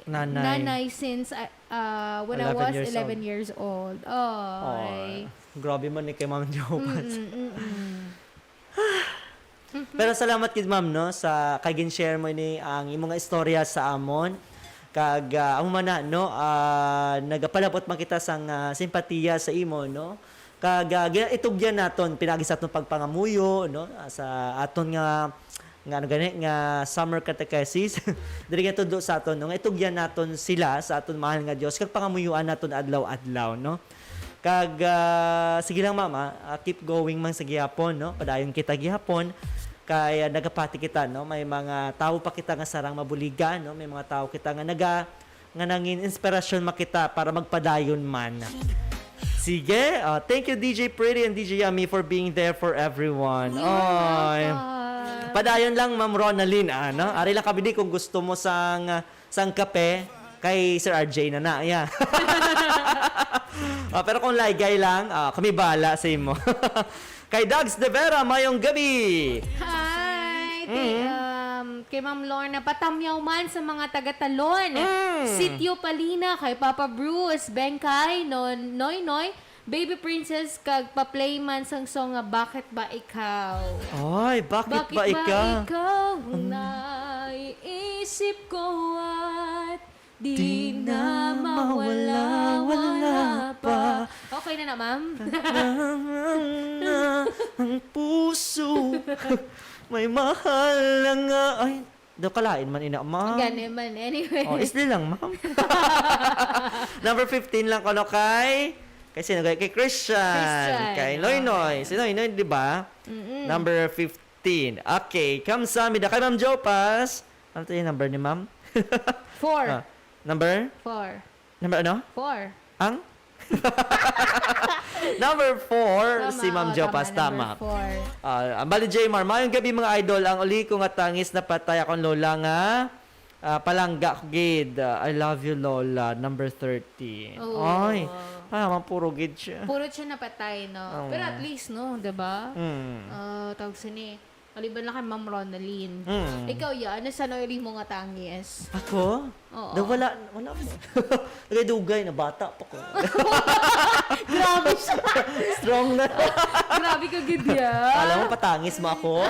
Nanay. nanay since, ah, ah, when I Eleven was years eleven old. years old. Ay. Oh, grabe man ni kay Ma'am Jopas. Mm-mm, mm-mm. Pero salamat gid, ma'am, no, sa kay gin-share mo ini ang imo nga istorya sa amon. Kag, ah, amo man na, no, ah, nagapalabot man kita sang, ah, simpatiya sa imo, no? Kag, ah, gina-, itugyan naton pinaagi sa aton pagpangamuyo, no, sa aton nga, nga, ano gani, nga summer catechesis. Diri nga tudlo sa aton, no, nga itugyan naton sila sa aton mahal nga Dios kag pangamuyuan naton adlaw-adlaw, no? Kag, ah, sige lang, ma'am, ah, ah, keep going man sa gihapon, no? Padayon kita gihapon kay, ah, nagapati kita, no? May mga tawo pa kita nga sarang mabuligan, no? May mga tawo kita nga naga-, nga nangin inspirasyon makita para magpadayon man. Sige, ah, thank you, D J Pretty and D J Yummy, for being there for everyone. You're Oy. welcome. Padayon lang, Ma'am Ronalyn, ah, no? Ari lang kami di kung gusto mo sang, ah, sang kape kay Sir R J na na, yeah. Ah, pero kung laygay lang, ah, kami bahala sa imo. Kay Dags de Vera, mayong gabi. Hi! Ti-, Mm. um, kay Ma'am Lorna, patamyaw man sa mga taga-Talon. Mm. Sitio Palina, kay Papa Bruce, Bengkay, no, Noy Noy, Baby Princess, kag pa-play man sang song nga Bakit Ba Ikaw? Ay, bakit Bakit ba ba ikaw? ikaw Mm. naiisip ko at di Di na na mawala-wala mawala-wala pa? pa? Okay na na, ma'am? Tanang na ang puso. May mahal na nga. Ay, daw kalain man ina, ma'am. Gani man, anyway. Oh, isli lang, ma'am. Number fifteen lang kuno kay, kay sino, kay, kay Christian, Christian, kay Noy Noy. okay. Si Noy Noy, di ba? Mm-mm. Number fifteen. Okay, kamsahamnida. Kay Ma'am Jopas. Ano to yung number ni Ma'am? Four. Ah, number? Four. Number ano? Four. Ang? Number four, Tama, si Ma'am oh, Jopas. tama, number Tama. four. Ah, ang bali, Jmar, mayong gabi, mga idol. Ang uli ko nga tangis, napatay akong lola nga, ah, palangga ko gid. Ah, I love you, Lola. Number thirteen. Oh. Ay, ah, man puro gid siya. Puro siya napatay, no? Oo. Pero at least, no, di ba? Mm. Ah, tawag sini, maliban lang kay Ma'am Ronalyn. Mm. Ikaw, ya, ano sa nauli mo nga tangis? Ako? Oo. Daw wala, wala mo. Dugay-dugay na, bata pa ko. Grabe siya. Strong na. Grabe ka gid, ya. Alam mo, patangis mo ako.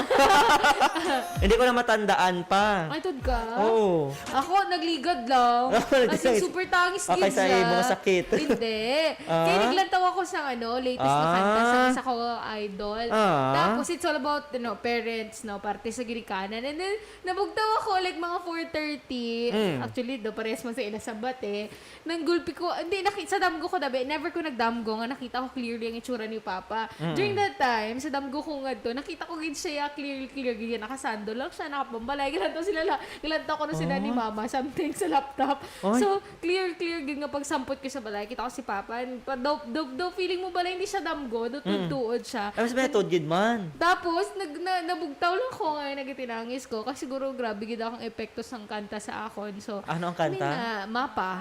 Hindi ko na matandaan pa. Ay, tud ka? Oo. Ako, nagligad lang. As in, Nagligad. super tangis Okay, gid sa siya. imo sakit. Hindi. Ah? Kaya naglantaw ako sa, ano, latest na kanta sa Ah. isa ko idol. Ah. Tapos, it's all about, you know, parents, no, parte sa ginikanan. And then, nabugtaw ako, like, mga four thirty. Mm. Actually, do, parehas man sa ila sabat, eh. Nanggulpi ko, hindi, naki-, sa damgo ko, dabi, never ko nagdamgo nga nakita ko clearly ang itsura ni Papa. Mm. During that time, sa damgo ko nga to, nakita ko gid siya clearly, clear gid, nakasando lang siya, nakapambalay, gilantaw sila la-, gilantaw ko na sila ni Oh. Mama, something sa laptop. Oy. So, clear, clear gid nga pagsampot ko sa balay, kita ko si Papa, and pa, daw, daw, daw feeling mo balay hindi siya damgo, daw Mm. tuod-tuod siya. Ay, mas may tuod gid man. Tapos, nag-, na-, nabugtaw lang ko nga nagatinangis ko, kasi siguro grabe gid akong epekto sang kanta sa akon. So, Ano ang I mean, kanta? ah, Mapa.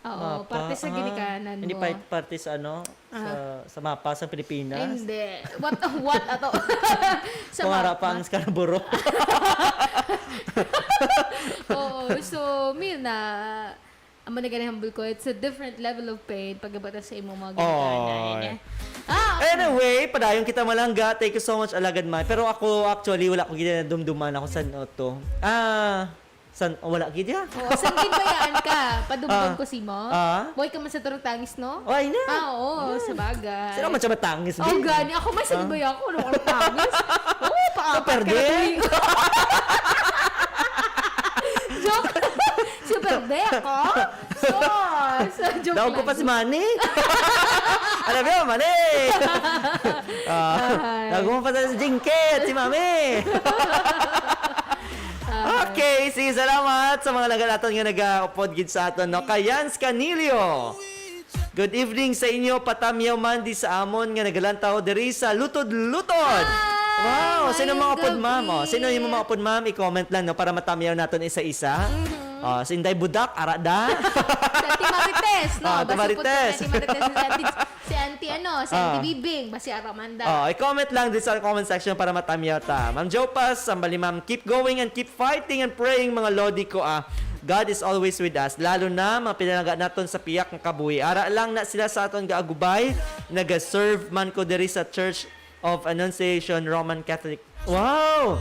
Oo, Mapa? parte sa Ah, ginikanan hindi mo. pa-, parte sa ano? Sa, Ah. sa mapa sa Pilipinas? Hindi. What, what ato? Sa Kung harap mapa. ang Scarborough. Oo, so, Mina, amo na gani humble ko, it's a different level of pain pag abot sa imong mga ginikanan. Oy. Ah, okay. Anyway, padayon kita malangga. Thank you so much, Alagad Mai. Pero ako, actually, wala ko ginadumduman ako sa ano to. Ah, san, oh, wala gid ya. Oo, sang ginbayaan ka, padumdum Ah. ko si mo. Ah? Boy ka man sa turog tangis, no? Ay na. Ah, oo, Ay. sa bagay. Sino man siya matangis, Oh, babe? gani. Ako man sa Ah? ginbayaan ko, ano, ang tangis? Oo, pa-apat ka Perde? na tuig. Joke. Super de ako. So, so, joke Daog ko lang. pa si Manny. Alam niyo, Manny. Ah, Ay. daog mo pa si Jinky at si Mami. Ay. Okay, sige, salamat sa mga nagalaton nga nag-upload gid sa aton, no? Kay Yans Canilio. Good evening sa inyo, patamyaw man di sa amon nga nagalantaw diri sa Lutod-Lutod. Hi! Wow, sino Mayong mga upod, ma'am? Oh, sino yung gabi. mga upod, ma'am? I-comment lang, no, para matamyaw naton isa-isa. Mhm. Ah, si Inday Budak, ara da. Si Auntie Marites, no? Ah, Auntie Basi po Marites. Si Auntie Marites, si Auntie, si Auntie ano, si Auntie Ah. Bibing, basi ara man da. Oh, i-comment lang din sa comment section para matamyaw ta. Ma'am Jopas, ang bali, ma'am, keep going and keep fighting and praying, mga lodi ko, ah. God is always with us. Lalo na, mga pinalangga naton sa piyak nga kabuhi. Ara lang na sila sa aton gaagubay. Nag-serve man ko diri sa Church of Annunciation Roman Catholic. Wow!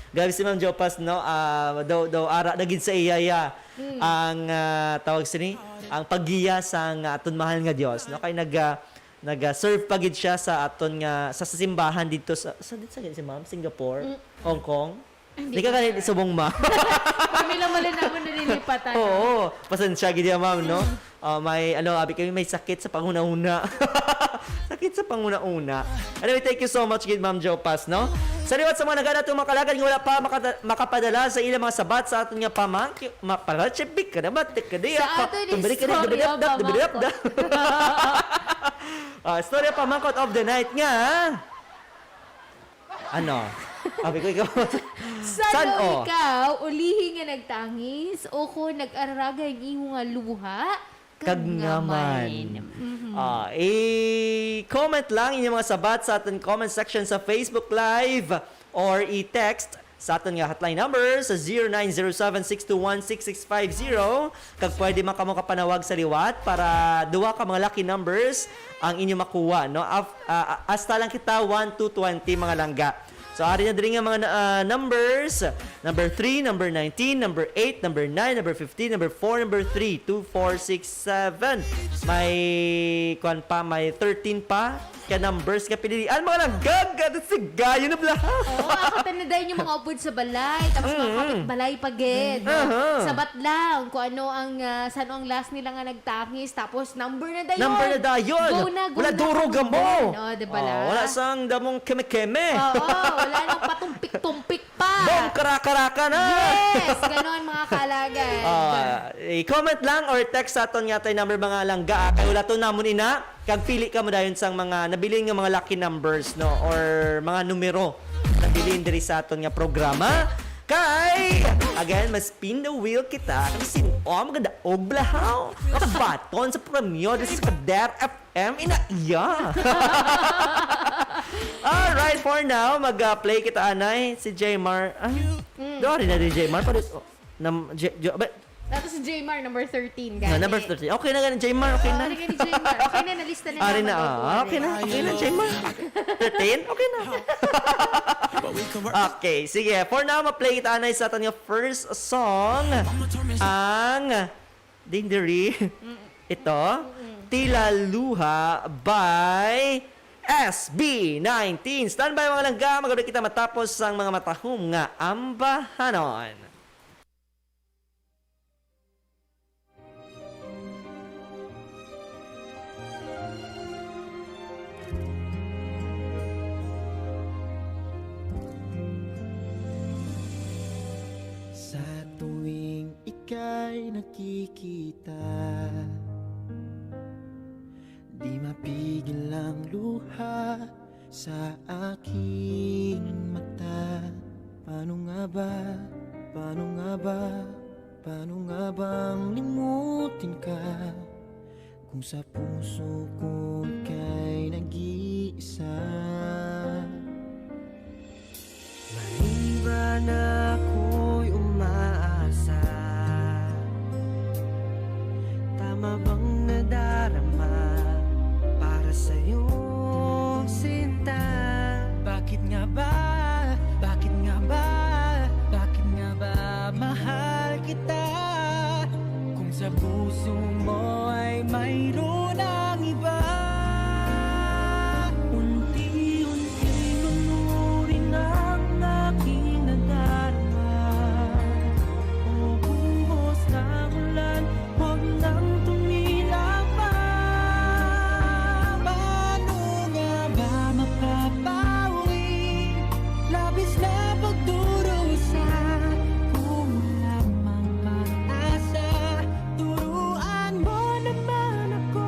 Grabe si Ma'am Jopas, no? Ah, daw, daw, ara na gid sa iya, ya. Mm. Ang, ah, tawag sini, ang paggiya sang aton mahal nga Dios, no? Kay nag, ah, nag, ah, serve pa gid siya sa aton nga, sa, sa simbahan dito sa, sa, dito sa, si Ma'am, Singapore, Mm. Hong Kong. Hindi Di ka ko ganit sure. Subong, ma. Kami lang wala naman nalilipatan. Oo. Pasensya gid ya, ma'am, no? Mm. Ah, may, ano, abi kami, may sakit sa panghuna-huna. Sakit sa panghuna-huna. Anyway, thank you so much gid, Ma'am Jopas, no? Sa liwat sa mga nagana, mga kalagad nga wala pa makata-, makapadala sa ilang mga sabat sa aton nga pamangki-, ma-, para chibik ka na ba? Tika di Sa ako. aton Tumbili ka na, istorya, dubidap-dap, dubidap-dap. pamangkot. Ah, istorya pamangkot of the night nga. Ano? Abi ko ikaw. San San o o? ikaw, ulihi nga nagtangis, o kon nag-araraga ang imo nga luha, Kag kag ngamay? ngamay. Mhm. Ah, i-comment lang inyong mga sabat sa aton comment section sa Facebook Live or i-text sa aton nga hotline number sa zero nine zero seven six two one six six five zero. Kag pwede man kamo kapanawag sa liwat para duha ka mga lucky numbers ang inyo makuha, no? Af-, ah, ah, hasta lang kita one to twenty, mga langga. So, ari na diri nga mga, ah, numbers. Number three, number nineteen, number eight, number nine, number fifteen, number four, number three, two, four, six, seven. May, kwan pa, may thirteen pa. Kaya numbers nga pinilian, mga langga, gada sigayo na bala. Oo, ako tanaday yung mga upod sa balay, tapos mga Mm. kapitbalay pa gid, no? Aha. Sabat lang kung ano ang, ah, saan ang last nila nga nagtangis, tapos number na dayon. Number na dayon. Go na, go Wala na, duro kung gamo. Go. Oh, di ba Oh, la? Wala sang damong keme-keme. Oo, wala nang patumpik-tumpik pa. Bong, karaka-raka na. Yes, ganon, mga kalagad. Ah, i-comment lang or text sa aton nga tay number, mga langga, ah, kay wala to namon ina. Kag pili kamo dayon sang mga nabilin nga mga lucky numbers, no, or mga numero nabilin diri sa aton nga programa. Kay, again, ma-spin the wheel kita. Kay sin-o ang magadaog, bala, haw? Makabaton sa premyo diri sa Kader F M, ina iya. Alright, for now, mag, ah, play kita, anay. Si Jmar. Ah, Mm. Doon rin na rin, Jmar. Pwede, oh, nam-, J-, Jo-, ba-, Tapos si Jmar, number thirteen, Ah, gani. Number thirteen. Okay na gani, Jmar. Okay na. Okay na gani, Jmar. Okay na, nalista na Ari naman na, ang ah. Okay na. Okay na, Jmar. Thirteen? Okay na. Okay, sige. For now, ma-play kita, anay, sa aton nga first song. Ang Dindiri. Mm. Ito. Mm. Tila Luha by S B nineteen. Standby, mga langga. Magabalik kita matapos sang mga matahom nga ambahanon. Sa tuwing ika'y nakikita, di mapigil ang luha sa aking mata. Paano nga ba? Paano nga ba? Paano nga bang limutin ka? Kung sa puso ko ika'y nag-iisa. Maliban ako'y umaasa. Tama bang nadarama para sa'yo, sinta? Bakit nga ba? Bakit nga ba? Bakit nga ba mahal kita? Kung sa puso mo ay mayroon ang iba, unti-unti lunurin ang aking nadarama. O buhos ng ulan, huwag nang tumila pa. Paano nga ba makapawi? Labis na pagdurusa, kung lamang pag-asa, turuan mo naman ako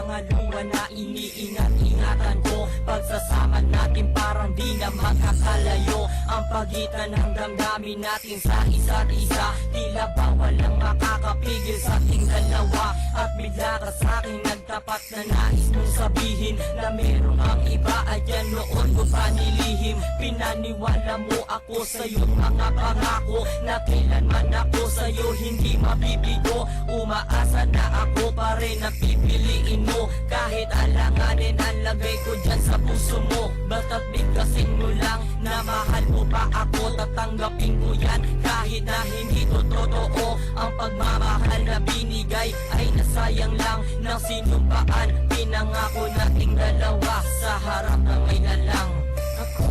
Mga luha na iniingat-ingatan ko. Pagsasama natin parang di na magkakalayo. Ang pagitan ng damdamin natin sa isa't isa, tila ba walang makakapigil sa ating dalawa. At bigla ka sa akin nagtapat na nais mong sabihin na meron kang iba. At yan noon ko pa nilihim. Pinaniwala mo ako sa iyong mga pangako, na kailanman ako sa iyo hindi mabibigo. Umaasa na ako pa rin na pipiliin mo, kahit alanganin ang lagay ko dyan sa puso mo. Basta't bigkasin mo lang na mahal mo pa ako. Tatanggapin ko yan kahit na hindi to totoo. Ang pagmamahal na binigay ay nasayang lang ng sinumpaan. Pinangako nating dalawa sa harap ng may lalang. Ako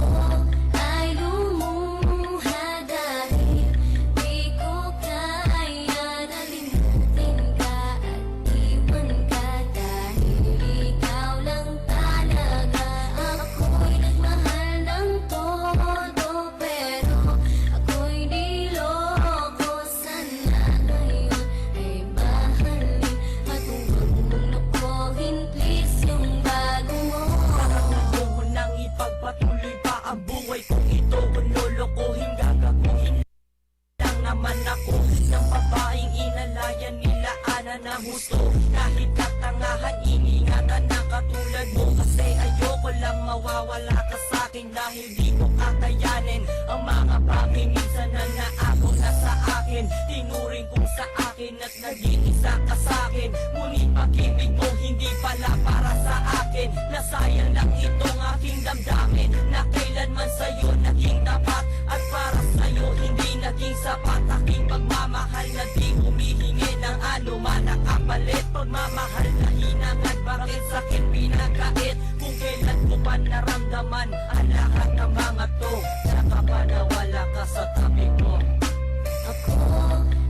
ay lumuha dahil di ko kaya na limutin ka at iwan ka, dahil ikaw lang talaga. Ako'y nagmahal ng todo, pero ako'y niloko. Sana ngayon ay mahalin at huwag mong lokohin, please, yung bago mo. Parang gusto ko nang ipagpatuloy pa ang buhay kong ito. Kung lolokohin, gagaguhin lang naman ako ng babaeng inalayan nila Ana ng husto. Kahit katangahan, iningatan na katulad mo. Kasi ayoko lang mawawala ka sa akin, dahil di ko kakayanin ang mga bagay minsan na naabot na sa akin. Tinuring kong sa akin at naging isa ka sa akin. Ngunit pag-ibig mo hindi pala para sa akin. Nasayang lang itong aking damdamin na kailanman sa'yo naging tapat. At para sa'yo hindi naging sapat aking pagmamahal na di humihingi ng anuman na kapalit. Pagmamahal na hinangad, bakit sakit pinagkait? Kung kailan ko pa naramdaman ang lahat ng mga to, saka pa nawala ka sa tabi ko. Ako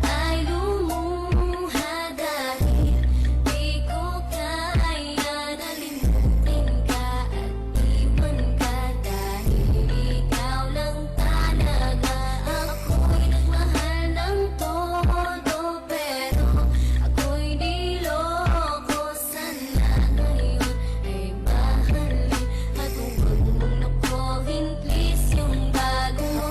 ay lumuha dahil di ko kaya na limutin ka at iwan ka, dahil ikaw lang talaga. Ako'y nagmahal ng todo, pero ako'y niloko. Sana ngayon ay mahalin at huwag mong lokohin, please, yung bago mo.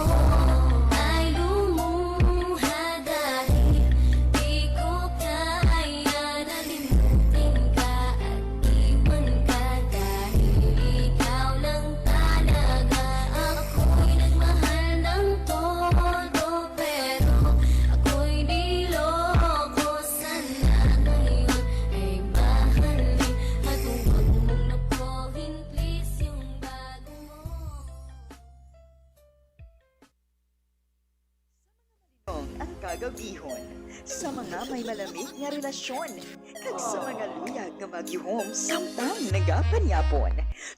Ay lumuha dahil di ko kaya na limutin ka at iwan ka, dahil ikaw lang talaga. Ako'y nagmahal ng todo, pero ako'y niloko. Sana ngayon ay mahalin at huwag mong lokohin, please, yung bago mo. Ang kagabihon sa mga may malamig nga relasyon, kag sa mga luyag nga magihom samtang nagapanyapon.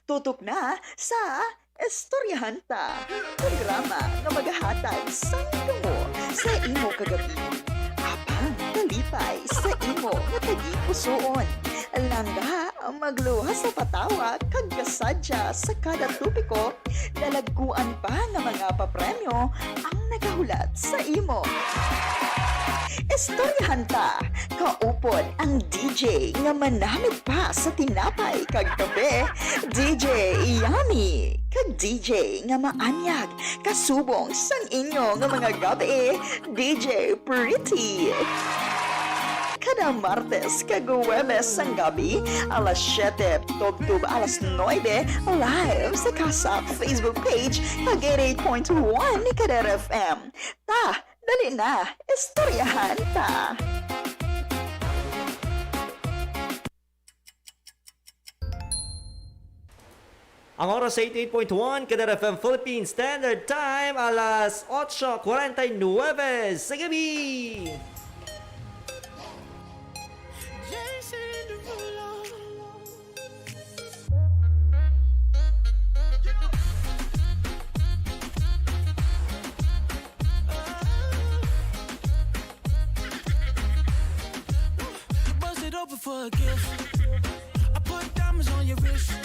Tutok na sa Istoryahan Ta, programa nga magahatag sang damo sa imo kagabihon, apang kalipay sa imo nga tagipusoon. Langga, magluha sa patawa kag kasadya sa kada topiko, lalagkuan pa nga mga papremyo ang nagahulat sa imo. Istoryahan Ta, kaupod ang D J nga manamit pa sa tinapay kag kape, D J Yummy, kag D J nga maanyag kasubong sang inyo nga mga gabi, D J Pretty. Kada Martes kag Huwebes sang gabi, alas siyete tubtob alas nuebe, live sa Kasap Facebook page kag eighty-eight point one Kadera F M. Ta, dali na, istoryahan ta. Ang oras, eighty-eight point one Kadera F M Philippine Standard Time, alas otso cuarenta y nueve sa gabi. Bust it open for a gift. I put diamonds on your wrist.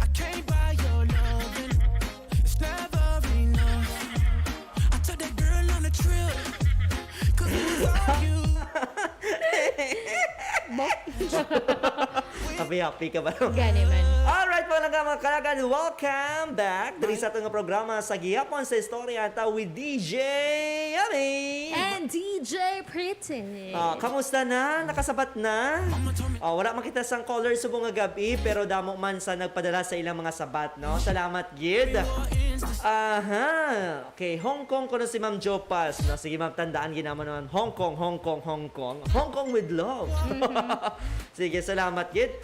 I can't buy your loving. It's never enough. I took that girl on a trip. 'Cause it was all you. Bok. Happy, happy ka ba? Gani man. Alright, mga langga, mga kalagad, welcome back diri sa aton nga programa sa Gihapon sa Istorya, ta with D J Yummy. And D J Pretty. Ah, kamusta na? Nakasabat na? Ah, wala man kita sang caller subong nga gab-i, pero damo man sa nagpadala sa ilang mga sabat, no? Salamat gid. Aha. Okay, Hong Kong kuno si Ma'am Jopas, no? Sige, ma'am, tandaan gid namon naman. Hong Kong, Hong Kong, Hong Kong. Hong Kong with love. Sige, salamat gid.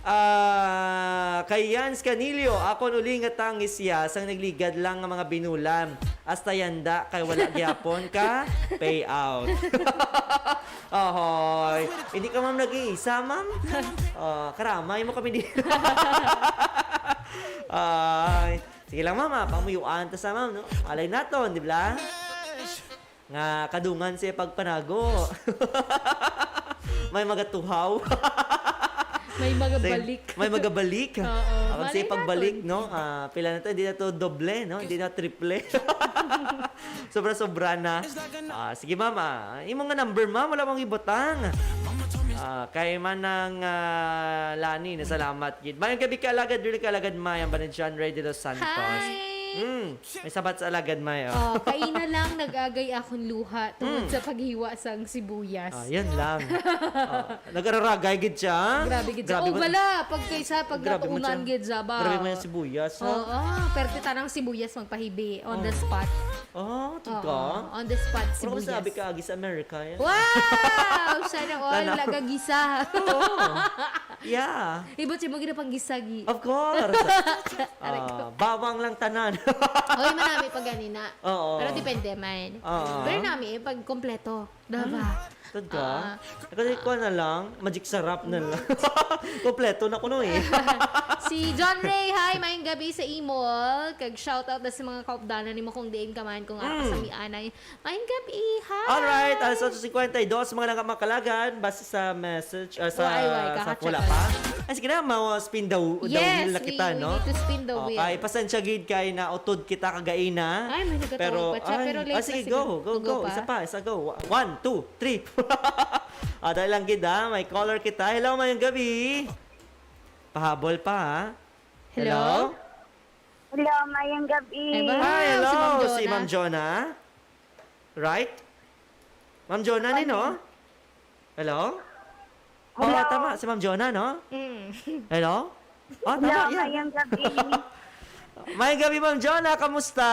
Ah, kay Yans Canillo, akon uli nga tangis siya sang nagligad lang nga mga binulan. Hasta yanda kay wala gyapon ka payout. Ahoy, hindi ka, ma'am, nag-iisa, ma'am? Ah, karamay mo kami di. Ay, sige lang, ma'am, ah, pamuyuan ta sa, ma'am, no? Alay naton, di ba? Nga kadungan siya pagpanago. May magatuhaw. May Same. Magabalik. May magabalik. Oo. Ang Malay siya pagbalik, naton. No? Ah, pila na to? Hindi na to doble, no? Hindi na triple. Sobra-sobra na. Ah, sige, ma'am, ah. Imo nga number, ma'am, wala mong ibutang. Ah, kay Manang, ah, Lani, na salamat gid. Mayong gabi, kaalagad, dili kaalagad, May, ang ba ni John Ray de los Santos. Hi! Mm. May sabat sa alagad, May, oh. Oh, kaina lang nag-agay akong luha tungod Mm. sa paghiwa sang sibuyas. Ah, yan lang. Ah, nag-araragay gid siya. Grabe gid siya. Grabe Oh, man. Wala. Pagkaysa, pag Grabe man naunan siya. Gid siya ba? Grabe man yung sibuyas, ha? Oo, perte tanang sibuyas magpahibi on the Oh. Spot. Oh, tud Oo, ka? On the spot Pero kung sibuyas. Sabi ka, agi sa Amerika, yan. Wow! Sana all, Sana. Lagagisa. Oo. Yeah. Ibot siya mo ginapanggisa, gi. Of course. Aray ko. Ah, bawang lang tanan. Oy, manami pa ganina. Oo. Pero depende man. Oo. Pero nami, eh, pag kompleto. Daba. Ah, tod ka? Ah. Kasi kuha na lang, magic sarap na lang. Kompleto na kuno eh. Si John Ray, hi, maayong gabi sa imo. Kag shout out na sa mga kaupdanan nimo kung diin ka man, kung ara ka sa Mm. Mianay. Maayong gabi, hi. Alright, alas otso cincuenta y dos, mga langga, mga kalagad, base sa message, ah, sa, Why, why? Sa Kakacha wala ka. Pa. Ay, sige na, mawa spin the, the Yes, wheel na we, kita, we no? Need to spin the wheel. Okay, pasensya gid kay nautod kita kagaina. Ay, may nagatawa Pero, pa siya, ay, pero ah, late na sige, siguro. Go, go, Go go. Pa? Isa pa, isa, go. One, two, three. Ah, dali lang gid, ah. May caller kita. Hello, mayong gabi. Pahabol pa, ha? Hello? Hello? Hello, mayong gabi. Ay, ba? Hi, hello. Si Ma'am Si Jonah. Ma'am Jonah? Right? Ma'am Jonah ni, no? Hello? Hello? Oh, tama. Si Ma'am Jonah, no? Mm. Hello? Oh, tama, Hello, yeah. Mayong gabi. Mayong gabi, Ma'am Jonah. Kamusta?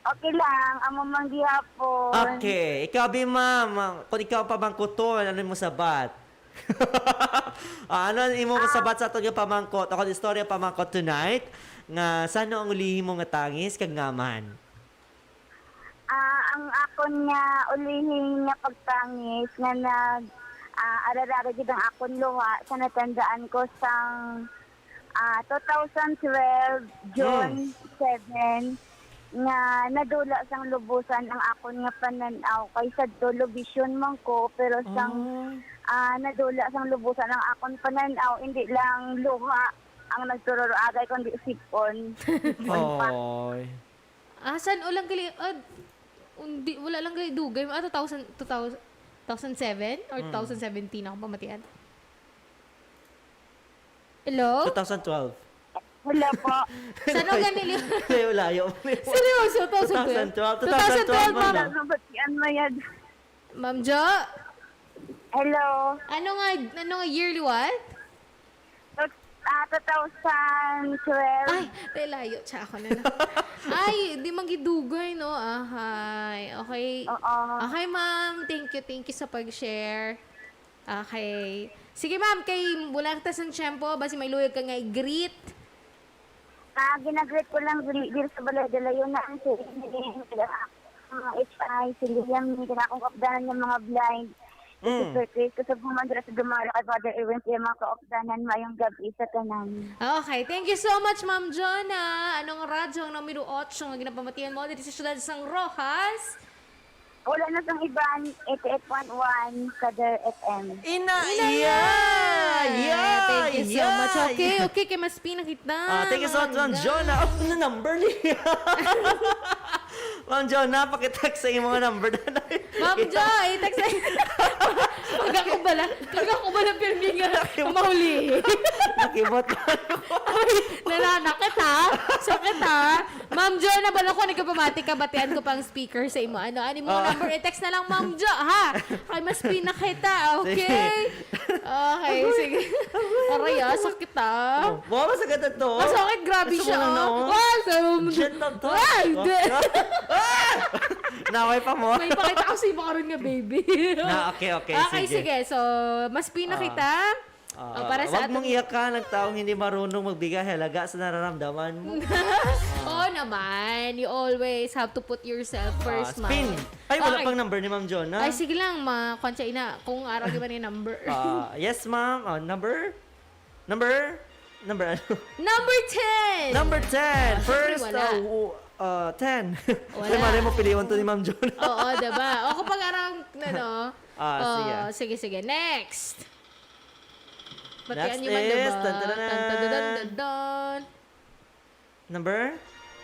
Okay lang. Amo man gihapon. Okay. Ikaw, bi, ma'am, kung ikaw pamangkuton, ano mo sabat? Ah, ano ang imo Ah. Sabat sa aton nga pamangkot? Ako, istorya pamangkot tonight. Nga, sano ang ulihi mo nga tangis kag ngaman? Ah, ang akon nga ulihi nga pagtangis nga nag, ah, ararara gid ang akon luha sa natandaan ko sang, ah, two thousand twelve, June Hmm. seven, nga nadula sang lubusan ang akon nga panan-aw kay sa dulo vision man ko, pero sang, Oh. ah, nadula sang lubusan ang akon panan-aw, hindi lang luha ang nagtururagay, kundi sipon. Sipon pa. Oy. Ah, san-o lang gali, ah, undi, wala lang gali dugay. Ah, two thousand, two thousand, two thousand seven or Mm. two thousand seventeen ako pamatian? Hello? Two thousand twelve. Hello po. San-o gani li- Layo-layo. Seryoso, two thousand twelve? Two thousand twelve, two thousand twelve, two thousand twelve, ma'am. Ma'am. Nabatian mo yan. Ma'am Jo? Hello. Ano nga, ano nga yearly what? Two, ah, two thousand twelve. Ay, layo siya ako na lang. Ay, di man gid dugay, no? Ahay. Okay. Oo. Okay, ma'am. Thank you, thank you sa pag-share. Okay. Sige, ma'am, kay wala kita sang tiyempo, basi may luyag ka nga i-greet. Ah, ginagreet ko lang diri, diri sa balay, dalayo na ang si Emeline, ang mga H I, si Liam, ang akong kaupdanan nga mga blind. Si Mm. Sir Chris, kusog mo man dira sa Dumala kay Father Irwin, sa mga kaupdanan, mayong gabi sa tanan. Okay, thank you so much, Ma'am Jonah. Anong radyo ang numero otso nga ginapamatian mo diri sa siyudad sang Roxas? Wala na sang iban, eighty-eight point one Kader F M. Ina, Ina, yeah! Yeah! Yeah! Thank you so Yeah! much. Okay, okay, kay mas pinakita. Ah, thank you so much, Ma'am Jonah. Oh, ano number niya? Ma'am Jonah, pakitext sa imong number na. Ma'am Jo, i-text sa Pag ako ba Talaga ko ba na pirmi nga mauli? Nakibot lang ako. Ay, nananakit, ha? Sakit, ha? Ma'am Jonah, bala ko nagkapamati ka, batian ko pang speaker sa imo. Ano, ano mo Ah. number? I-text na lang, Ma'am Jo, ha? Kay mas pinakita, okay? Okay, sige. Aray, ah, sakit, ah. Oh, mama, sa ganda to. Masakit, grabe Gusto siya, mo lang, oh. no? Ay, sa Jet na to. Ay, di. Ah! Naway pa mo. May pakita ko sa imo karon nga, baby. Na, okay, okay, Okay, sige. sige. So, mas pinakita. Ah. Ah, Oh, para sa wag mong atong iyakan ang taong hindi marunong magbigay halaga sa nararamdaman mo. Oo naman. You always have to put yourself Ah, first, spin. man. Ay, wala Okay. pang number ni Ma'am Jonah. Ay, sige lang, ma-, kwan siya, ina, kung araw di ba ni number. Ah, yes, ma'am. Ah, number? Number? Number ano? Number ten! Number ten. Ah, syempre, First, wala. uh, w-, uh, ten. Wala. Ay, malay mo, piliwan to ni Ma'am Jonah. Oo, diba? O, kapag araw, ano, Ah, oh, sige. sige, sige. Next. Batian Next niyo man, is, diba? dun, dun, dun, dun. Tan, tan, dun, dun, dun. Number?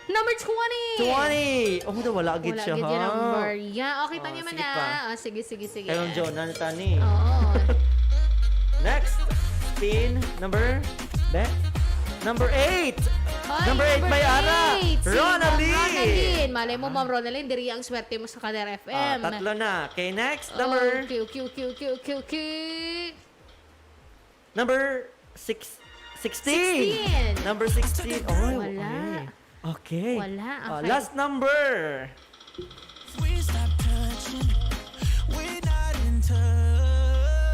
Number twenty! Twenty! Oh, wala gid Wala siya, gid ha? yung number. Yeah, okay, Oh, tanya man sige na. pa. Ah, sige, sige, sige. Kay Ma'am Jonah na tani. Oo. Next, pin, number, be? Number eight! Ay, Number eight, number may ara. eight, si Ma'am Ronaldin. Ronaldin. Malay mo, Ma'am Ronaldin, diri ang swerte mo sa Kader Ah, F M. tatlo na. Okay, next, number. Okay, okay, okay, okay, okay, okay. Number six, sixteen. Sixteen. Number sixteen. Oh, Wala. okay. Okay. Wala, Ah, okay. last number.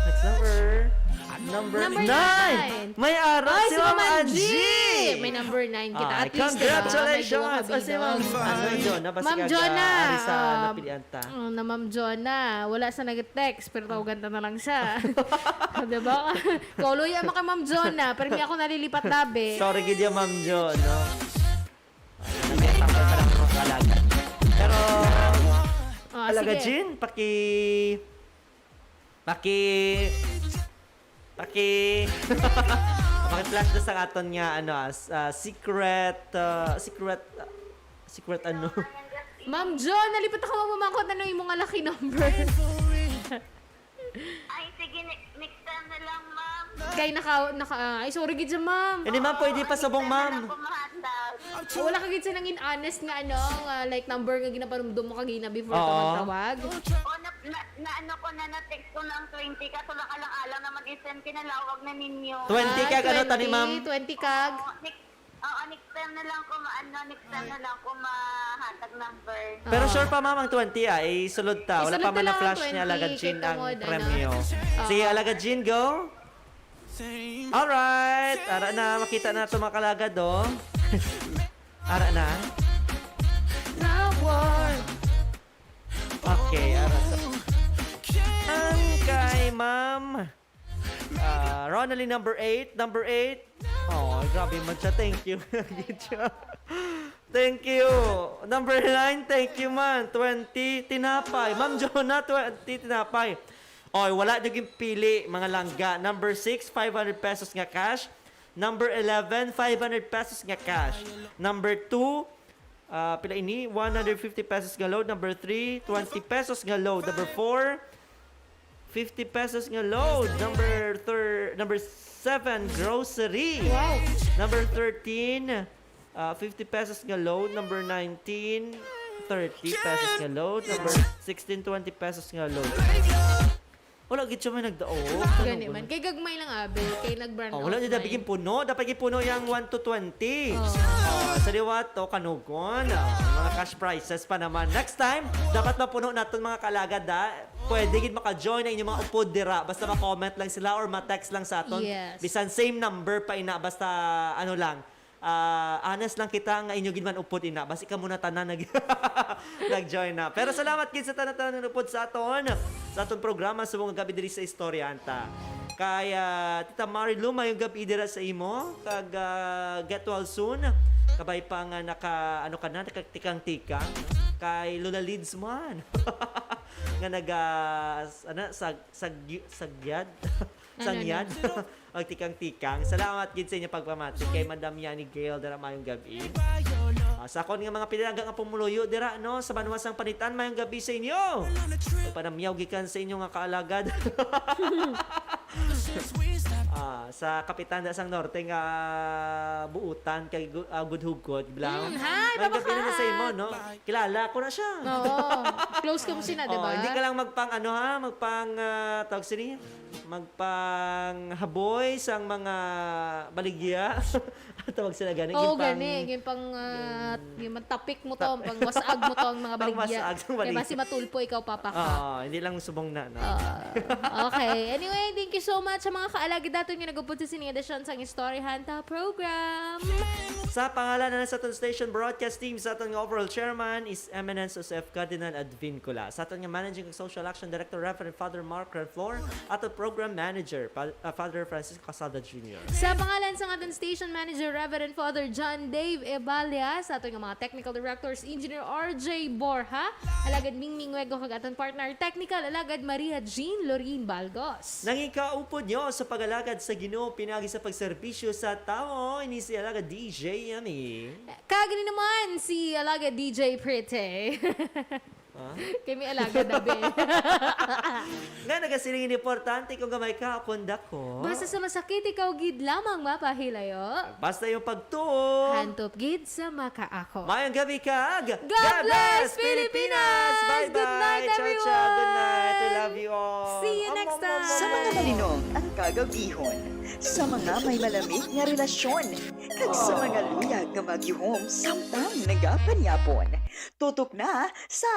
Next number. Number Number nine. nine. May ara Ay, si si Ma'am Ma'am Angie. Angie. May number nine kita. Ay, At least, diba? May congratulations. duha ka Ay, si Ma'am, bilog. ano, Jonah, basta Ma'am ka Jonah, ari sa um, napilian ta. Oh, na Ma'am Jonah. Wala sa nag-text, pero tawagan ta na lang siya. Diba? Kuluya mo kay Ma'am Jonah, pero may ako nalilipat dabi. Sorry gid ya, Ma'am Jo, no? Ay, nagtatanggal pa lang ako sa alaga. Pero, Ah, alaga sige. Jean, paki-, paki-, paki-, paki-flash na sa aton nga, ano, ah, s-, ah, secret, ah, secret, ah, secret ano? Ma'am Jo, nalipot ako mamangkot ano imo nga lucky number. Ay, sige, ne-, next time na lang, ma'am. Kay naka, naka, ay, sorry gid siya, ma'am. Hindi, ma'am, pwede pa Next subong, time na ma'am. lang ko mahatag. Wala ka gid siya nangin honest nga, ano, nga, like, number nga ginapanumdum mo kagina before ka Oo. magtawag. O, na, na, na, ano ko na, na-text ko na ang twenty, kaso lang alang-alang naman i-send, kinalawag na ninyo. Twenty Ah, kag ano, tani, twenty, ma'am? twenty kag? Oo, next, oo, next time na lang ko ma-, ano, next time na lang ko mahatag number. Pero Oo. sure pa, ma'am, ang twenty, ah, isulod ta. Wala Isulod pa na man lang ang na-flash ni twenty, Alaga Jean kay ang tungod, ano. premyo. Oo. Sige, Alaga Jean, go. Alright. Ara na, makita na to, mga kalagad, oh. Ara na. Okay, ara sa, ang kay Ma'am, ah, Ronaldin number eight. Number eight. Oh, grabe man siya. Thank you. Thank you. Number nine, thank you man. Twenty, tinapay. Ma'am Jonah, twenty, tinapay. Oy, wala niyo ginpili, mga langga. Number six, five hundred pesos nga cash. Number eleven, five hundred pesos nga cash. Number two, ah, pila ini? One hundred fifty pesos nga load. Number three, twenty pesos nga load. Number four, fifty pesos nga load. Number thir-, number seven, grocery. Wow. Number thirteen, ah, fifty pesos nga load. Number nineteen, thirty pesos nga load. Number sixteen, twenty pesos nga load. Wala gid siya may nagdaog. Gani man. Kay gagmay lang, abi. Kay nag-brand Oh, out wala niya man. dapat puno. Dapat puno yang one to twenty. Oh. Oh, sa liwat, oh, kanugon. Oh, mga cash prizes pa naman. Next time, dapat mapuno naton, mga kalagad, ha? Pwede gid maka-join ang inyong mga upod dira. Basta ma-comment lang sila or ma-text lang sa aton. Yes. Bisan same number pa ina. Basta, ano lang, ah, honest lang kita nga inyo gid man upod ina. Basi kamo na tanan nag-, nag-join na. Pero salamat gid sa tanan-tanan nga upod sa aton, sa aton programa, subong nga gabi diri sa Istorya Anta. Kay, ah, Tita Marilu, mayong gabi dira sa imo. Kag, ah, get well soon. Kabay pa nga naka, ano ka na, nakatikang-tikang. Kay Lola Lids man. Nga naga, s-, ano, sag-, sag-, sagyad? Ano, Sangyan? ano? Ang tikang-tikang. Salamat gid sa inyong pagpamati kay Madam Yani Gail. Dara, mayong gabi. Ah, Sa akon nga mga pinalaga nga pumuluyo dira, no, sa banwa sang Panitan, mayong gabi sa inyo. Ug panamyaw gikan sa inyo nga kaalagad. Ah, sa Kapitan da sang Norte nga buutan kay gu-, ah, gudhugkod, Blang. Mm, hi, Mayong gabi na sa imo, Babakat! no? Kilala ko na siya. Oo. Close ka mo sina, di Oh, ba? hindi ka lang magpang ano ha, magpang, ah, tawag sini? Magpang haboy sang mga baligya. Tawag sila gani, Oo, ginpang gani. Ginpang, ah, ginpang tapik mo to, pang wasaag mo to ang mga Pang baligya. wasaag ang Kaya baligya. basi matulpo ikaw, papa ka. Oo, hindi lang subong na, no? Ah, okay. Anyway, thank you so much sa mga kaalagad nato nga nagupod sa sining edisyon sang Istoryahan Ta program. Sa pangalan na sa aton station broadcast team, sa aton nga overall chairman is Eminence Joseph Cardinal Advincula. Sa aton nga managing social action director, Reverend Father Mark Renflor, aton program manager, Pa-, uh, Father Francisco Casalda Junior. Sa pangalan sa aton station manager, Reverend Father John Dave Ebalia, sa aton nga mga technical directors, Engineer R J Borja, alagad Mingming Wego, kag aton partner technical, alagad Maria Jean Lorin Balgos. Nangikaupod nyo sa pag-alagad sa Ginoo pinagi sa pagserbisyo sa tawo, ini si alagad D J Yummy. Kag ini naman si alagad D J Pretty. Ha? Kay may alagad na, be. Nga nagasiling, importante kung gamay ka, akon dako. Basta sa masakit, ikaw gid lamang mapahilayo. Basta yung pagtuo. Hantop gid sa makaako. Mayong gabi kag God bless Pilipinas! Bye-bye! Good night, Ciao, ciao! Good night! We everyone! love you all! See you Amo, next amo, time! Sa mga amo. malinong ang kagabihon, sa mga may malamig nga relasyon, kag sa mga luyag nga magihom samtang nagapanyapon. Tutok na sa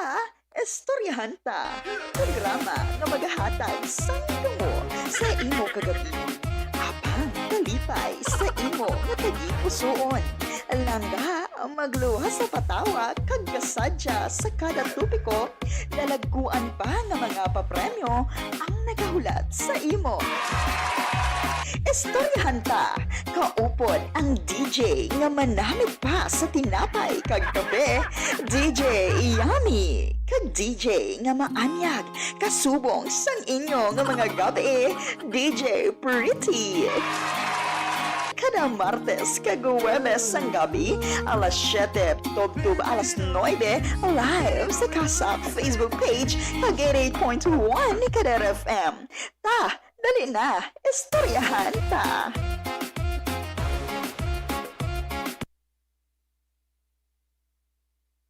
Istoryahan Ta, programa nga magahatag sang gamo sa imo kagabihon, apang kalipay sa imo nga tagipusoon. Langga, magluwas sa patawa, kag kasadya sa kada topiko, dalagkuan pa nga mga papremyo ang nagahulat sa imo. Istoryahan Ta, kaupod ang D J nga manamit pa sa tinapay kag kape, D J Yummy, kag D J nga maanyag kasubong sang inyo nga mga gabi, D J Pretty. Kada Martes kag Huwebes sang gabi, alas siyete tubtob alas nuebe, live sa Kasap Facebook page kag eighty-eight point one Kadera F M. Ta, dali na, istoryahan ta.